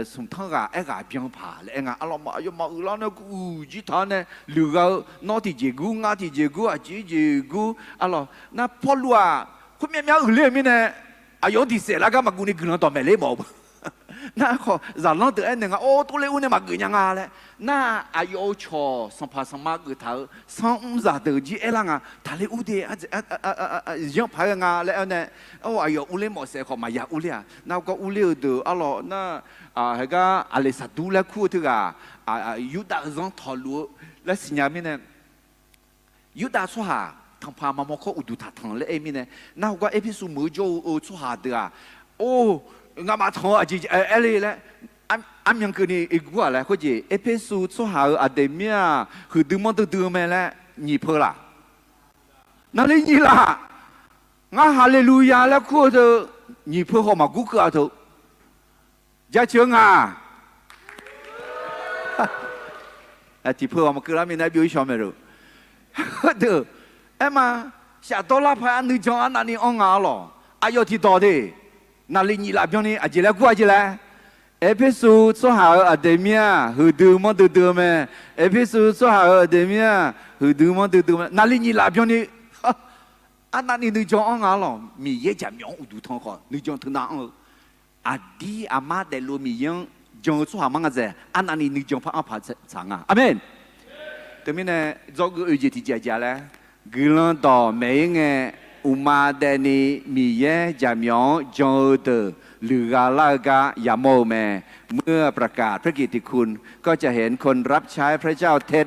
smq tanr ghaq aerghaq byan paq laer aer nga. Arlawq, aqyawfmaf uiqlar nae kuv uiq jir taq-awr nae, luiqgha-eu nawr tiqjeq gur, ngar tiqjeq gur, aqjeq jeq gur, arlawq, nar Pawrluv-aq, khoer myavmyav uiqler-euq mirnae, aqyawf-anr diqsaef lar gar maqguv ni guiqlanq dawqmaeq ler mawf-eu. Nar khawf zaqlanr deuq aernaeq nga, or, tov ler ur nae maqgeuf nya nga laer. Nar aqyawf-euq cawq sanqpaq sanqma geuftaq-euq sanr mrzaq deuq jir aerlar nga, taqler ur de, yanr paq-aer nga laer aer nae, or, aqyawf urler mawf saef khawf maqya urler-aq. Nar gar urler-euq deuq arlawq nar, haegar Aqleqsaqdur laer kur-eu teughaq, Yurdav-euq zanr tawqluf-eu laer siqnya mirnae, Yurdav tsawrhaq tanqpaq maqmawr kawr uqduq taqtanq laer aer mirnae, nar heugar Erpersu meuq-eu jawr-eu tsawrhaq deuq-aq, or, ngamaf tanq-eu aqjeq aer le laer, armyan keuvni gur-aq laer khoerjeq, Erpersu tsawrhaq-euq aqdaeq mir-aq, huiqdui manrdui dui-eu mae laer nyiq peu laq? Naqli nyiq laf? Ngar haleluya laer kur-eu teu, nyiq peu haw maqgur keuv-a teu. Jaceuq-eu nga. Tiq peu ghaq maqkeuv lar mirnae byov-ir shawr mae lo. Heudeuq aer ma, shafdawr lar paq-aer nuijan arnavni anr nga arlawq. Aqyawf tiqdawq de, naqli nyiq laf byanni aqjeq laer gur-a jeq laer? Erpersu tsawrhaq-euq aqdaeq mir-aq, huiqdui manrdui dui-eu mae. Erpersu tsawrhaq-euq aqdaeq mir-aq, huiqdui manrdui dui-eu mae. Naqli nyiq laf byanni arnavni nuijan anr nga arlawq. Miqyaer jaqmyawf-anr uqduq tanq khawf nuijan teunav anr-eu, aqdir aqmar daefluf-eu Miqyaer-anr jan-eu tsawrhaq mar nga dzaeq, arnavni nuijan par anr paq tsaq nga. Aqmeq. Teumirnae dzawgeuf oeq jeq tiqjeq aqjeq laer, guiqlanq dawq maeq-ir ngae, uqma daefni Miqyaer jaqmyawf-anr jan-eu deuq luiqgha lar-eu gar yamawr-eu mae. เมื่อประกาศพระกิตติคุณ ก็จะเห็นคนรับใช้พระเจ้าเท็จ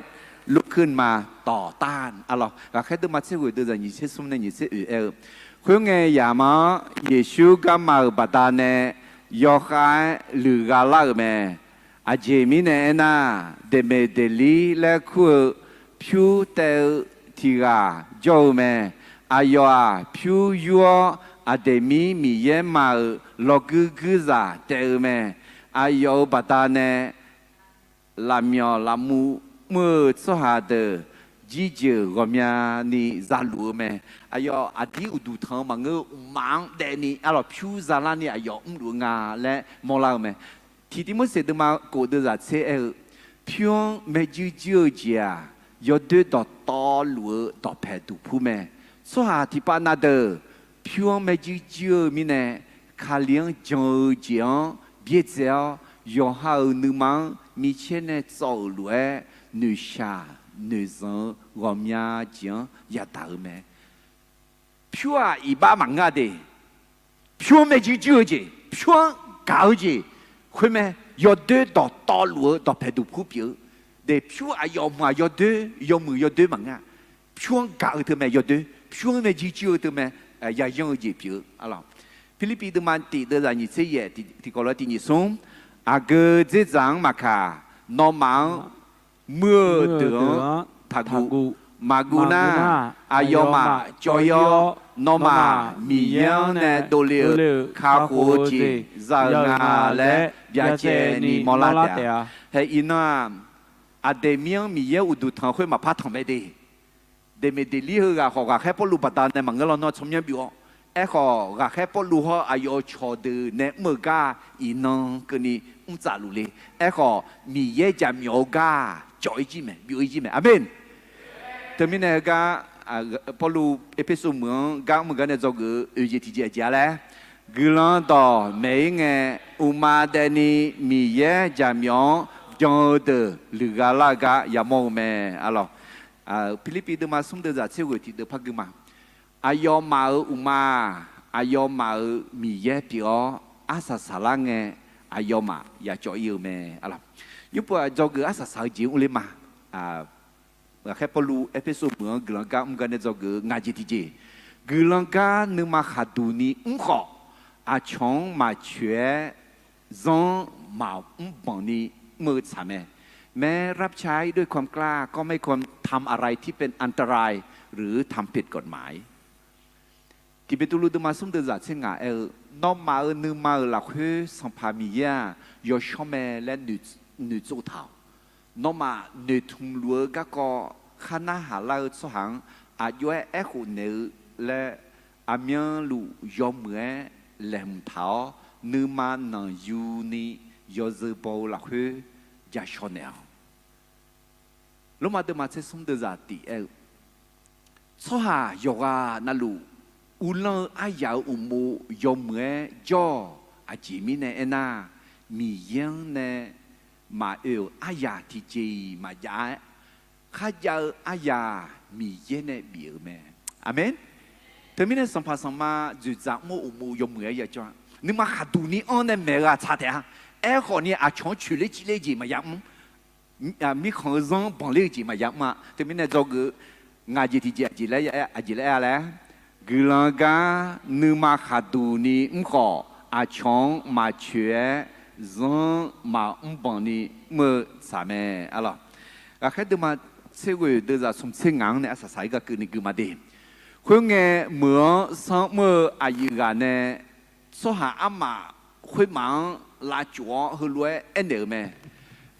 ลุกขึ้นมาต่อต้าน arlawq. Ghaqkhaer deuvma tser ghoeq deuvzaq nyiq tser smr nae nyiq tser oeq aer-eu, khoerngae yamq-anr Yeqsur garma-euq baqdanae yawkhav-aer luiqgha lar-euq mae. Aqjeq mirnae aernar, Deqmeqdeqlir laer kur-eu pyur taev-eu tiq ghaq jawr-eu mae. Aqyawf-aq, pyur yur-awr aqdaeq mir Miqyaer ma-euq lawrguir guirzaq taev-eu mae. Aqyawf-euq baqdanae lafmyawf lafmuv mr-eu tsawrhaq deuq jirjeuq ghawqmyani zaluf-eu mae. Aqyawf aqdir uqduq tanq-eu maqngeur-eu, uqma-anr daefni arlawq pyur zalarni aqyawf mrluf-eu nga laer mawrlar-eu mae. Tiqtimorseq deuvma kof deuvzaq tser aer-eu, pyur-anr maerjuir juir-eu jeq-aq, yawdoer dawqtawvluf-eu dawqpaeq duqpur mae. Tsawrhaq tiqpav na deuq pyur-anr maerjuir juir-eu mirnae, Kali-anr jan-eu jeq-anr byaerdzae-awr, yawqha-euq nuima-anr micaer nae tsawv-euq lof-aer, noeqshaq noeqzanq-eu ghawqmya jeq-anr yadaq-eu mae. Pyur-aq iqbax maqngeur-a de. Pyur-anr maerjuir juir-eu jeq, pyur-anr gaq-eu jeq, khoermae, yawdoer dawqtawvluf-eu dawqpaeq duqpur pyeuf-eu. De pyur aqyawf muiq-aq yawdoer, yawmuiq yawdoer maqngeur-a. Pyur-anr gaq-eu teumae yawdoer, pyur-anr maerjuir juir-eu teumae, yayanr-eu jeq pyeuf-eu. Pirlirpiv deuvma tiq deuvzaq nyiq tser yaef, tiqkawv lof-aer tiq nyiq smr. Aqgeu dzerdzaq-anr maqkaq, nawmaf-anr muir-eu deuq-anr taqguv. Maqguv nar, aqyawfmaf cawv-ir-awr, nawmaf Miqyaer-anr nae dovle-euq kakhof-eu jeq za-eu nga laer byacaevni mawrlar taef-a. Hae iqnan-aq, aqdaeq mir-anr Miqyaer uqduq tanq khoer maqpar tanq mae de. Deqmeqdeqlir heughaq khawf, ghaqkhaer Pawrluv baqdanae maqngeur lawnmr tsawrmyanr byov-awr, aerkhawf, ghaqkhaer Pawrluv hawr aqyawf-euq cawq deuq nae mr-euq gar iqnan keuvni mr tsaf luf le. Aerkhawf, Miqyaer jaqmyawf-eu gar cawv-ir jir mae, byov-ir jir mae. Aqmeq. Teumirnae heugar, Pawrluv Erpersu meuq-anr gar mr-eu gar nae dzawgeuf-eu oeq jeq tiqjeq aqjeq-a laer, guiqlanq dawq maeq-ir ngae, uqma daefni Miqyaer jaqmyawf-anr jan-eu deuq luiqgha lar-eu gar yamawr-eu mae. Arlawq, Pirlirpiv deuvma smr deuvzaq tser ghoeq tiqdeuv par gui ma. Aqyawfmaf-euq uqma-aq, aqyawfmaf-euq Miqyaer pyeuf-awr arsaq saqlar ngae, aqyawfmaf yacawv ir-eu mae. Arlawq, nymrpov-aq dzawgeuf arsaq saq-eu jeq mr ler ma. Ghaqkhaer Pawrluv Erpersu meuq-anr guiqlanq gar mr gar nae dzawgeuf-eu ngaq jeq tiqjeq, guiqlanq gar nuima khaqduq ni mr khawf, aqcawq-anr maqcoeq-aer zanr-anr maqmr banq ni mr-eu tsaq mae. แม้รับใช้ด้วยความกล้า ก็ไม่ควรทำอะไรที่เป็นอันตราย หรือทำผิดกฎหมาย Tiq Beqtuvluv deuvma smr deuvzaq tser ngaq aer-eu, nawmaf-euq nuima-euq lafkhoer Sanqpaq Miqyaer-aq yawshawr mae laer noeqtsov taq-awq. Nawmaf noeqtmq luf-eu garkawv khar narhaq lar-eu tsawrhaq-anr aqjox-aer aerkhof naeq-eu laer, aqmyanluf yawmuiq-aer laeqhmq taq-awr, nuima nanqyu ni yawzeu baw-eu lafkhoer jashawr naeq-awq. Lormav deuvma tser smr deuvzaq tiq aer-eu, tsawrhaq yawqghaq navluf uvlanr-eu aryaq-euq uqmov yawmuiq-aer jawr-awq. Aqjeq mirnae aernar, Miqyaer-anr nae maqoe-euq aryaq tiqjeq-iq maqjav-aer, kharjav-eu aryaq Miqyaer nae bif-euq mae. Aqmeq. Teumirnae sanqpaq sanqma dzoeqdzaq mr-eu uqmov yawmuiq-aer ya jawr-a. Nuima khaqduq ni anr nae maeq-eu ghaq tsaq taef-a. Aerkhawf ni aqcawq-anr coeqler civler jeq maqya mr. Mirkhanq-eu zanr-anr banqler-eu jeq maqya mr-a. Teumirnae dzawgeuf-eu ngaq jeq tiqjeq aqjeq laer aer-a laer, guiqlanq gar nuima khaqduq ni mr khawf, aqcawq-anr maqcoeq-aer zanr-anr maqmr banq ni mr-eu tsaq mae. Arlawq, ghaqkhaer deuvma tser ghoeq deuvzaq smq tser ngaq-anr nae arsaq saq-ir gar keuvni gui ma de. Khoerngae, meuq-anr sanr mr-eu aqyuif ghaq nae tsawrhaq armaf khoermaf-anr lavcof-awr heulof-aer aernaeq-euq mae.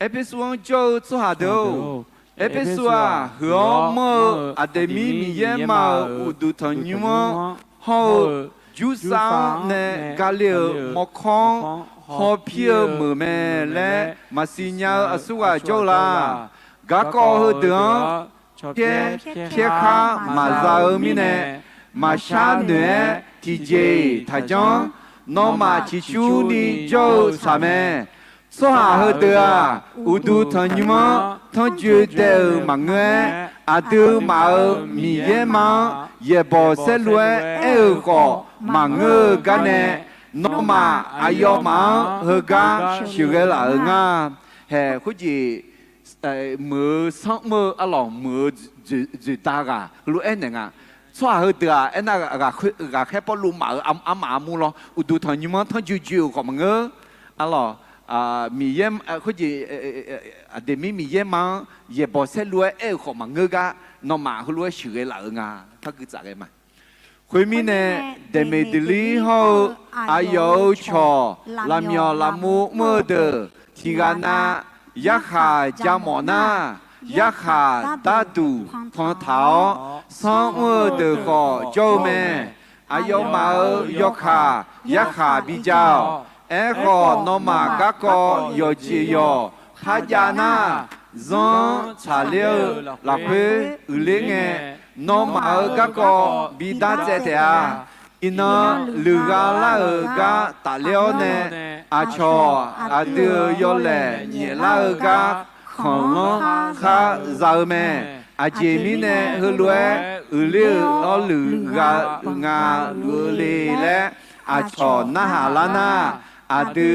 Erpersu-anr jawr-eu tsawrhaq deuq-or, Erpersu-aq, huiq-awr manr-eu Aqdeqmir Miqyaer ma-euq uqduq tanqnymr-anr hawr-eu, jursar-anr nae gale-euq mawrkawr-anr hawpir-eu meuq mae laer maqsiq nya-eu aqsurghaq jawr-eu la. Garkawv heudeuq-anr pyaer pyaer khar maqza-eu mirnae, maqshar noeq-aer tiqjeq-iq taqjanr. Nawmaf ciqcurni jawr-eu tsaq mae. Tsawrhaq heudeuq-aq, uqduq tanqnymr-anr tanrjoe daev-euq maqngeur-aer, aqduimaf-euq Miqyaer ma-anr yaeqbawq saerlu-aer aer-euq khawf maqngeur-eu gar nae, nawmaf aqyawfmaf-anr heugar sheuqghae laf-euq nga. Haeq khoerjeq meuq-eu sanr mr-eu arlawq meuq-eu dzoeqda ghaq heulof-aer naeq nga. Tsawrhaq heudeuq-aq aernar, ghaqkhaer Pawrluv maf-euq armaf armur lawr, uqduq tanqnymr-anr tanrjoe joe-euq khawf maqngeur. Arlawq, Miqyaer khoerjeq Aqdeqmir Miqyaer ma-anr yaeqbawq saerlu-aer aer-euq khawf maqngeur gar, nawmaf heulof-aer sheuqghae laf-euq nga. Par gui tsaf ghae ma. Khoermirnae, daeqmeq deuqlir hawr-eu aqyawf-euq cawq lafmyawf lafmur mr-eu deuq tiqghaq nav yarkhaq ja mawf nar, yarkhaq darduq pantaq-awr sanr mr-eu deuq khawf jawr-eu mae. Aqyawfmaf-euq yawkaq yarkhaq bijav-awq. Aerkhawf, nawmaf garkawv yawqjeq yawq parjav nar, zanr-anr tsaqler-eu lafkhoer uiqler ngae, nawmaf-euq garkawv bidar tsaev taef-a. Iqnan luiqgha lar-euq gar tafler-awr nae, aqcawq aqdui-euq yawlaeq nyaeflar-eu gar khanqlanr khar za-eu mae. Aqjeq mirnae heulof-aer uiqler-euq hawrluiq ghaq uiqnga luf-eu le laer aqcawq narhaq lar nar, aqdui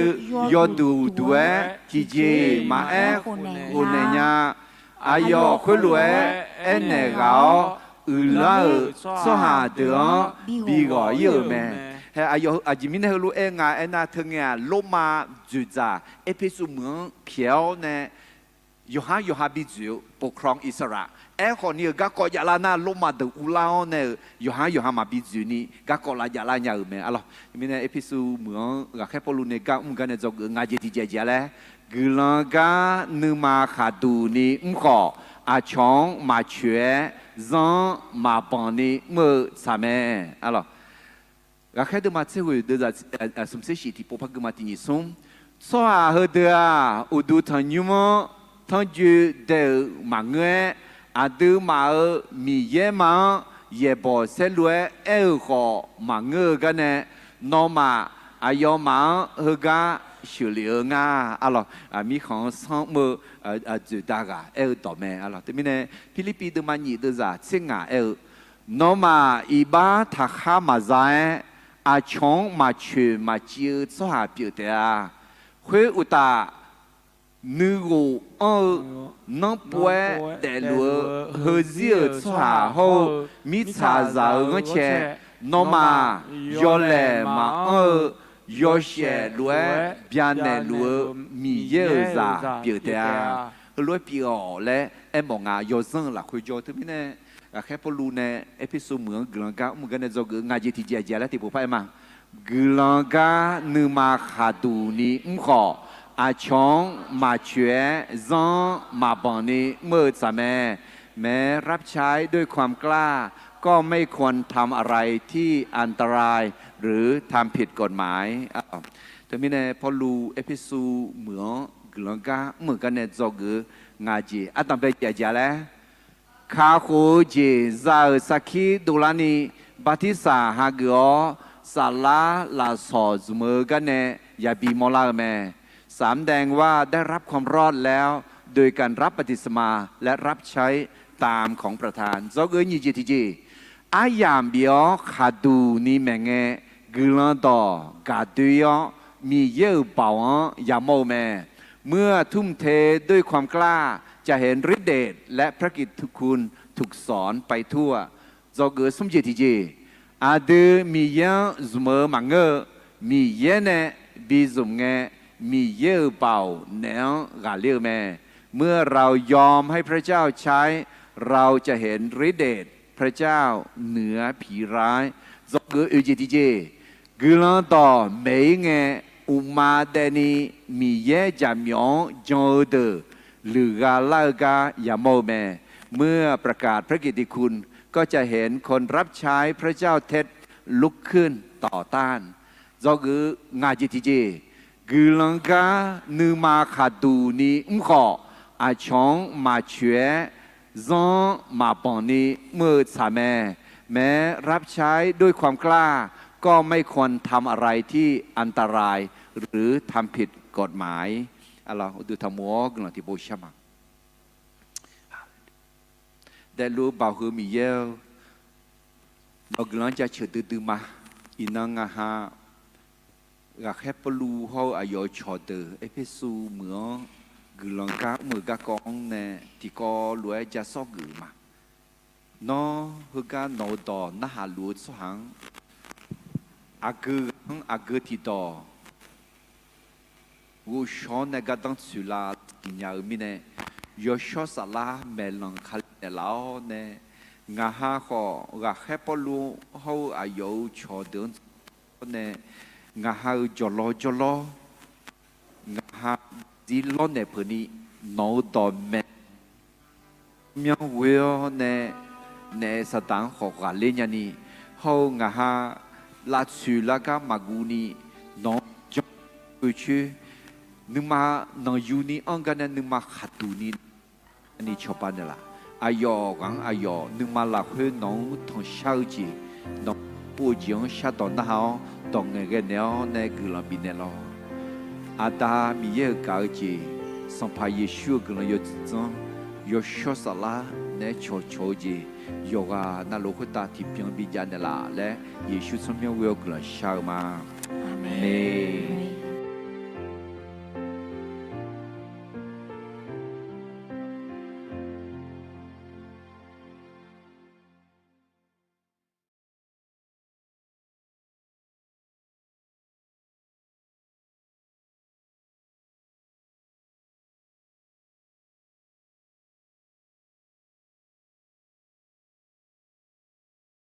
yawduq uqduq-aer tiqjeq maqaer khofnaeq nya. Aqyawf khoerlof-aer aernaeq ghaq-awr, uiqlar-euq tsawrhaq deuq-anr bi ghawq-ir-euq mae. Hae, aqjeq mirnae heulof-aer nga aernar, teungae-aq, Lormav dzoeqdzaq Erpersu meuq-anr pyaeq-awr nae yawqhar yawqha bi dzoeq-eu ปกครองอิสระ. Aerkhawf ni-euq garkawv javlar nar, Lormav deuq uvlar-awr nae-euq yawqhar yawqha maqbi dzoeq ni garkawv lav javlar nya-euq mae. Arlawq, mirnae Erpersu meuq-anr ghaqkhaer Pawrluv nae gar mr gar nae dzawgeuf-eu ngaq jeq tiqjeq jeq-a laer, guiqlanq gar nuima khaqduq ni mr khawf, aqcawq-anr maqcoeq-aer zanr-anr maqbanq ni mr-eu tsaq mae. Arlawq, ghaqkhaer deuvma tser ghoeq deuvzaq smq tser shif tiqpov par gui ma tiq nyiq smr. Tsawrhaq heudeuq-aq, uqduq tanqnymr-anr tanrjoe daev-euq maqngeur-aer, aqduimaf-euq Miqyaer ma-anr yaeqbawq saerlu-aer aer-euq khawf maqngeur-eu gar nae, nawmaf aqyawfmaf-anr heugar sheuqlef-eu ngar. Arlawq, mirkhanq-anr sanr mr-eu dzoeqda ghaq aer-eu dawq mae. Arlawq, teumirnae Pirlirpiv deuvma nyif deuvzaq tser ngaq aer-eu, nawmaf iqbax taqkhar maqza-aer, aqcawq-anr maqcoeq maqciv-eu tsawrhaq pyeuf taef-a. Khoeruqtaf, nuighof anr-eu, nanrpov-aer daefluf-eu, heuzir-euq tsawrhaq hawr-eu, mirtsaqzaq-euq ghanrcae, nawmaf yawlaeq maqanr-eu, yawshaef lof-aer byanaeq luf-eu Miqyaer-euq zaq pyeuf taef-a. Heulof-aer pyeuf-awq laer aermawf nga. Yawzanr-eu lafkhoer jawr-eu teumirnae, ghaqkhaer Pawrluv nae Erpersu meuq-anr guiqlanq gar mr-eu gar nae dzawgeuf-eu ngaq jeq tiqjeq aqjeq laer tiqpov par-aer ma. Guiqlanq gar nuima khaqduq ni mr khawf, aqcawq-anr maqcoeq-aer zanr-anr maqbanq ni mr-eu tsaq mae. แม้รับใช้ด้วยความกล้า ก็ไม่ควรทำอะไรที่อันตราย หรือทำผิดกฎหมาย Teumirnae Pawrluv Erpersu meuq-anr guiqlanq gar mr-euq gar nae dzawgeuf-eu ngaq jeq ardanqbae jeq aqjeq laer, kakhof-eu jeq za-euq sarkir dovlarni, bartirsaq hageuf-awr, saflar lafsawq zmq-eu gar nae yabi mawrlar-eu mae. สำแดงว่าได้รับความรอดแล้ว โดยการรับบัพติศมาและรับใช้ตามของประทาน Dzawgeuf nyiq jeq tiqjeq, aryamq bif-awr khaqduq ni maeqngae, guiqlanq dawq gaqdoe-awr, Miqyaer-euq baoq-anr yamawr-eu mae. เมื่อทุ่มเทด้วยความกล้า จะเห็นฤทธิ์เดชและพระกิตติคุณถูกสอนไปทั่ว Dzawgeuf smr jeq tiqjeq, aqdui Miqyaer-anr zmq-eu maqngeur-eu, Miqyaer nae bi zmq ngae, Miqyaer-euq baoq naeq-anr ghaqler-eu mae. เมื่อเรายอมให้พระเจ้าใช้ เราจะเห็นฤทธิ์เดชพระเจ้าเหนือผีร้าย Dzawgeuf oeq jeq tiqjeq, guiqlanq dawq maeq-ir ngae, uqma daefni Miqyaer jaqmyawf-anr jan-eu deuq luiqgha lar-eu gar yamawr-eu mae. เมื่อประกาศพระกิตติคุณ ก็จะเห็นคนรับใช้พระเจ้าเท็จลุกขึ้นต่อต้าน Dzawgeuf ngaq jeq tiqjeq, guiqlanq gar nuima khaqduq ni mr khawf, aqcawq-anr maqcoeq-aer zanr-anr maqbanq ni mr-eu tsaq mae. แม้รับใช้ด้วยความกล้า ก็ไม่ควรทำอะไรที่อันตราย หรือทำผิดกฎหมาย Uqduq taqmoq-awr guiqlanq tiqpov shar ma. Daefluf-eu baoq heu Miqyaer-eu, nawq guiqlanq-anr jaceuq duidui ma. Iqnan ngaq ha ghaqkhaer Pawrluv hawr-eu aqyawf-euq cawqdeuq Erpersu meuq-anr guiqlanq gar mr-euq garkawv-anr nae tiqkawv lof-aer ja sawr geuf ma. Nawr heugar nawq-eu dawq narhaq luf-eu tsawrhaq-anr, aqgeu ghaq-anr aqgeu tiqdawq ghovshaw-awr nae gardanr tsoeqlav siqnya-eu mirnae, yawshawr saflar maeqlanq kali naeqlaf-awr nae, ngaq ha khawf ghaqkhaer Pawrluv hawr-eu aqyawf-euq cawqdeuq-anr tawr nae, ngaq ha-euq jawqlawr jawrlawr, ngaq ha zir lawrnaeq peuqni, nawq-eu dawqmaeq myanr ghoe-awr nae, naef saqdaq-anr khawf ghaqler nyani, hawr-eu ngaq ha lavtsoeq lar gar maqguv ni, nawq-anr janr oe coer, nuima nanqyuni anr gar nae nuima khaqduq ni ni cawba naeqlaf. Aqyawf ghaq-anr aqyawf nuima lafkhoer nawq-anr tanqshar-eu jeq, nawq-anr pov-eu jeq-anr shardawq narhaq-awr dawq ngaeqghae naeq-awr nae guiqlanq bifnaeq lawq. Aqda Miqyaer-euq gaq-eu jeq, Sanqpaq Yeqsur-euq guiqlanq yawdzanr, yawshawr saflar naeq-aer cawqcawq-eu jeq, yawqghaq navluf khoertav tiqbyan bijav naeqlaf laer Yeqsur tsawrmyanr ghoe-awr guiqlanq shar-eu ma.